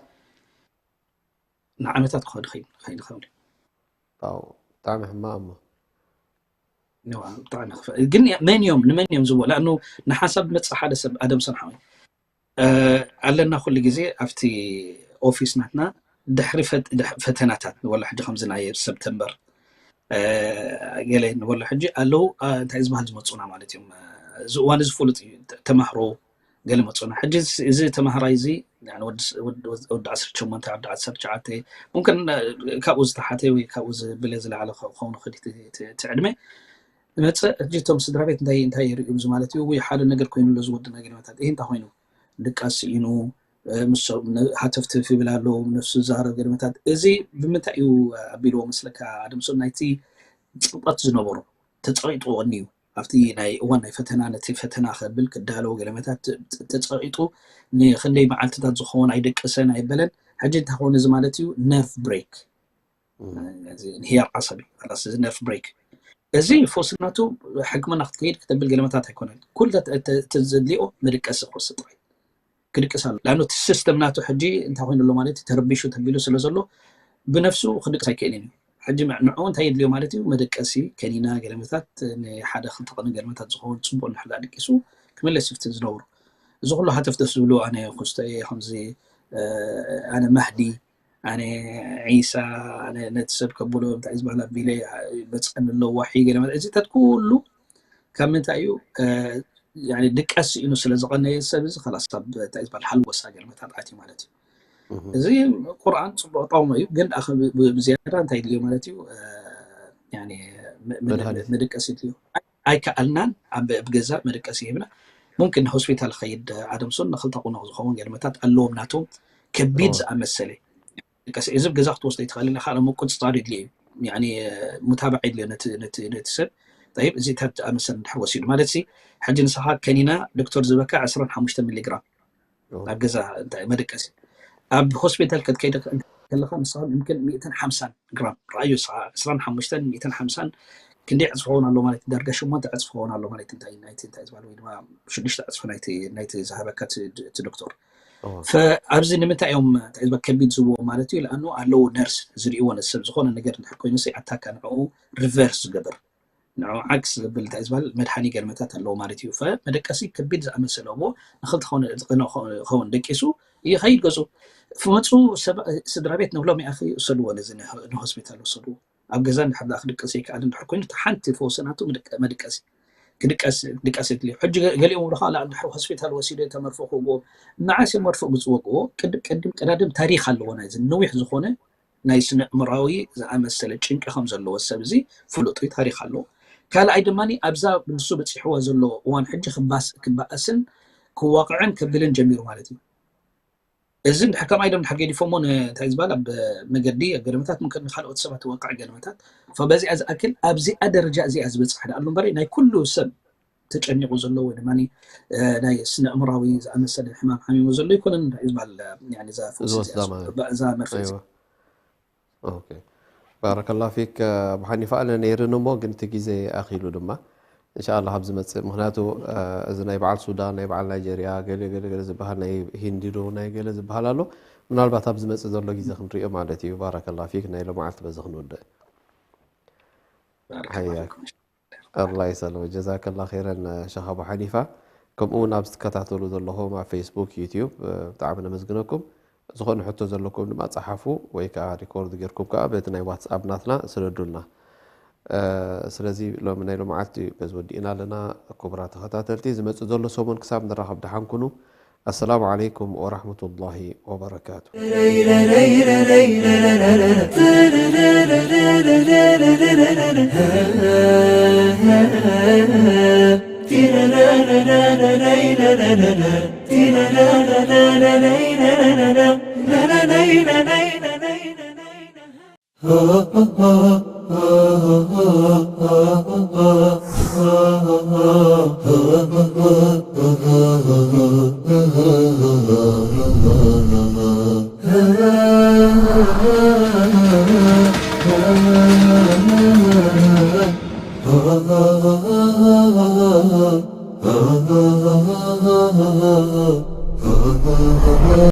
ንዓመታት ክኸድ ይኽእል ይኽእል ይኽእል ዋው ብጣዕሚ ሕማቕ እሞ ግን መን እዮም ንመን እዮም ዝብዎ ላእኑ ንሓሳብ መፅእ ሓደ ሰብ ኣደም ሰምሓዊ ኣለና ኩሉ ግዜ ኣብቲ ኦፊስ ናትና ድሕሪ ፈተናታት ንወላ ሕጂ ከምዚ ናይ ሰብተምበር ገለ ንበሎ ሕጂ ኣለዉ እንታይ ዝበሃል ዝመፁና ማለት እዮም እዚ እዋን እዚ ፍሉጥ እዩ ተማህሮ ገለ መፁና ሕጂ እዚ ተማሃራይ እዚ ወዲ ዓሰርተ ሸሞንተ ወዲ ዓሰርተ ትሽዓተ ሙምክን ካብኡ ዝተሓተ ወይ ካብኡ ዝብለ ዝለዓለ ክኸውን ክእል እቲ ዕድመ መፅእ ሕጂ እቶም ስድራ ቤት እንታይ እንታይ ይርእዩ እዚ ማለት እዩ ወይ ሓደ ነገር ኮይኑ ኣሎ ዝወዲ ነገር መታት ይህ እንታይ ኮይኑ ድቃስ ስኢኑ ምስ ሃተፍትፍ ይብል ኣሎ ነፍሱ ዝዛረብ ገለመታት እዚ ብምንታይ እዩ ኣቢልዎ መስለካ ኣደምሶም ናይቲ ፅንቀት ዝነበሮ ተፀቂጥዎ ቀኒዩ ኣብቲ ናይ እዋን ናይ ፈተና ነቲ ፈተና ከብል ክዳለዎ ገለመታት ተፀቂጡ ንክንደይ መዓልትታት ዝኸውን ኣይደቀሰን ኣይበለን ሕጂ እንታይ ክኸውን እዚ ማለት እዩ ነርቭ ብሬክ ንህያብ ዓሰብ እዩ ላስ እዚ ነርቭ ብሬክ እዚ ፈውስነቱ ሕክምና ክትከይድ ክተብል ገለመታት ኣይኮነን ኩሉ ተዘድልኦ መድቀሲ ክወስድ ጥራይ ክድቅስ ኣሎ ላኑ እቲ ሲስተም ናቱ ሕጂ እንታይ ኮይኑ ኣሎ ማለት ተረቢሹ ተቢሉ ስለ ዘሎ ብነፍሱ ክድቅስ ኣይክእልን እዩ ሕጂ ንዕኡ እንታይ የድልዮ ማለት እዩ መደቀሲ ከኒና ገለመታት ንሓደ ክልተ ቅኒ ገለመታት ዝኸውን ፅቡቅ ንሕዳ ድቂሱ ክምለስ ይፍትን ዝነብሩ እዚ ኩሉ ሃተፍተፍ ዝብሉ ኣነ ኩስቶ እየ ከምዚ ኣነ ማህዲ ኣነ ዒሳ ኣነ ነቲ ሰብ ከብሎ እንታይ ዝበሃል ኣቢለ በፅሐኒ ኣለዎ ዋሒ ገለ ማለት እዚታት ኩሉ ካብ ምንታይ እዩ ድቀስ ኢኑ ስለ ዝቀነየ ሰብ እዚ ከላስ ካብ እንታይ ዝበሃል ሃልወሳ ገለ መታት ኣትዩ ማለት እዩ እዚ ቁርኣን ፅቡቅ ጠቅሞ እዩ ግን ብዝያዳ እንታይ ድልዮ ማለት እዩ መድቀስ ድልዮ ኣይከኣልናን ኣብ ገዛ መደቀሲ ሂብና ሙምክን ሆስፒታል ኸይድ ኣደምሶን ንክልተ ቁኖ ዝኸውን ገልመታት ኣለዎም ናቶም ከቢድ ዝኣመሰለ ቀስ እዚ ገዛ ክትወስዶ ይትኽእል ኢኻ። ምቁፅፃር የድልዮ እዩ። ያኒ ሙታባዕ የድልዮ ነቲ ነቲ ነቲ ሰብ። ጠይብ እዚታት ዝኣመሰለ እንድሕር ወሲዱ ማለት ሲ፣ ሕጂ ንስኻ ከኒና ዶክተር ዝበካ ዕስራን ሓሙሽተን ሚሊግራም ኣብ ገዛ እንታይ መደቀሲ። ኣብ ሆስፒታል ክትከይድ ከለኻ ንስኻ ምምክን ሚእትን ሓምሳን ግራም ረኣዩ፣ ንስኻ ዕስራን ሓሙሽተን ሚእትን ሓምሳን ክንደይ ዕፅፊ ክኸውን ኣሎ ማለት እዩ? ዳርጋ ሸሞንተ ዕፅፊ ክኸውን ኣሎ ማለት እዩ። እንታይ ናይቲ እንታይ ዝበሃል ወይ ድማ ሽዱሽተ ዕፅፊ ናይቲ ናይቲ ዝሃበካ እቲ ድ- እቲ ዶክተር። ፈ- ኣብዚ ንምንታይ እዮም እንታይ ዝበሃል ከቢድ ዝብዎ ማለት እዩ? ለኣኑ ኣለዉ ነርስ ዝርእዎ ነቲ ሰብ ዝኾነ ነገር እንድሕር ኮይኑ ሲ ኣታካ ንዕኡ ሪቨርስ ዝገብር ንዕኡ ዓክስ ዘብል እንታይ ዝበሃል መድሓኒ ገርመታት ኣለዎ ማለት እዩ። ፈ መደቀሲ ከቢድ ዝኣመሰለ እዎ ንክልተ ክኸውን ደቂሱ ይኸይድ ገፁ። ፍመፁ ስድራ ቤት ንብሎም ይኣኸ ይውሰድዎ ነዚ ንሆስፒታል ወሰድዎ። ኣብ ገዛ እንድሕር ደኣ ክድቅስ ይከኣል እንድሕር ኮይኑ እቲ ሓንቲ ፈውሲ ናቱ ምድቀ- መድቀሲ ክድቀስ ክድቀስ የድልዮ። ሕጂ ገ- ገሊኦም ብለካ ላ እንድሕር ሆስፒታል ወሲዶ ተመርፎ ክወግዎ መዓስ እዮም መርፎ ግፅ ወግዎ? ቅድም ቅድም ቀዳድም ታሪክ ኣለዎ ናይዚ ነዊሕ ዝኾነ ናይ ስነ ኣእምራዊ ዝኣመሰለ ጭንቂ ከም ዘለዎ ሰብ እዚ ፍሉጥ እዩ፣ ታሪክ ኣለዎ። ካልኣይ ድማ ኣብዛ ንሱ በፂሕዎ ዘሎ እዋን ሕጂ ክባስ ክበኣስን ክዋቅዕን ከብልን ጀሚሩ ማለት እዩ። እዚ እንድሕር ከምኣ ኢሎም እንድሕር ገዲፎሞ እንታይ ዝበሃል ኣብ መገዲ ኣብ ገደመታት ምምክን ንካልኦት ሰባት ወቅዕ ገደመታት። በዚኣ ዝኣክል ኣብዚኣ ደረጃ እዚኣ ዝበፅሕ ዳ ኣሎ እምበር ናይ ኩሉ ሰብ ተጨኒቑ ዘሎ ወይ ድማ ናይ ስነ ኣእምራዊ ዝኣመሰለ ሕማም ሓሚሙ ዘሎ ይኮነን እንታይ ዝበሃል እዛ ፈውሲ እዚኣ ዝወስዳ ማለት እዛ መርፌ እዚኣ። ኣይዋ ኦኬ። ባረከላ ፊክ። ብሓኒፋ ኣለ ነይርን እሞ ግን እቲ ግዜ ኣኺሉ ድማ እንሻላ ካብ ዝመፅእ ምክንያቱ እዚ ናይ በዓል ሱዳን ናይ በዓል ናይጀርያ ገለ ገለ ገለ ዝበሃል ናይ ሂንዲ ዶ ናይ ገለ ዝበሃል ኣሎ። ምናልባት ኣብ ዝመፅእ ዘሎ ግዜ ክንሪኦ ማለት እዩ። ባረከላ ፊክ ናይ ሎመዓልቲ በዚ ክንውድእ። ሓያ ኣላ ይሰለመ ጀዛከላ ኸይረን ሸኽ ኣቡ ሓኒፋ። ከምኡ እውን ኣብ ዝከታተሉ ዘለኹም ኣብ ፌስቡክ ዩትዩብ ብጣዕሚ ነመስግነኩም። ዝኾነ ሕቶ ዘለኩም ድማ ፀሓፉ ወይ ከዓ ሪኮርድ ጌርኩም ከዓ በቲ ናይ ዋትስኣፕ ናትና ስደዱልና። ስለዚ ሎሚ ናይ ሎመዓልቲ በዚ ወዲእና ኣለና። ክቡራት ተኸታተልቲ ዝመፅእ ዘሎ ሰሙን ክሳብ ንራኸብ ደሓን ኩኑ። السلام عليكم ورحمة الله وبركاته.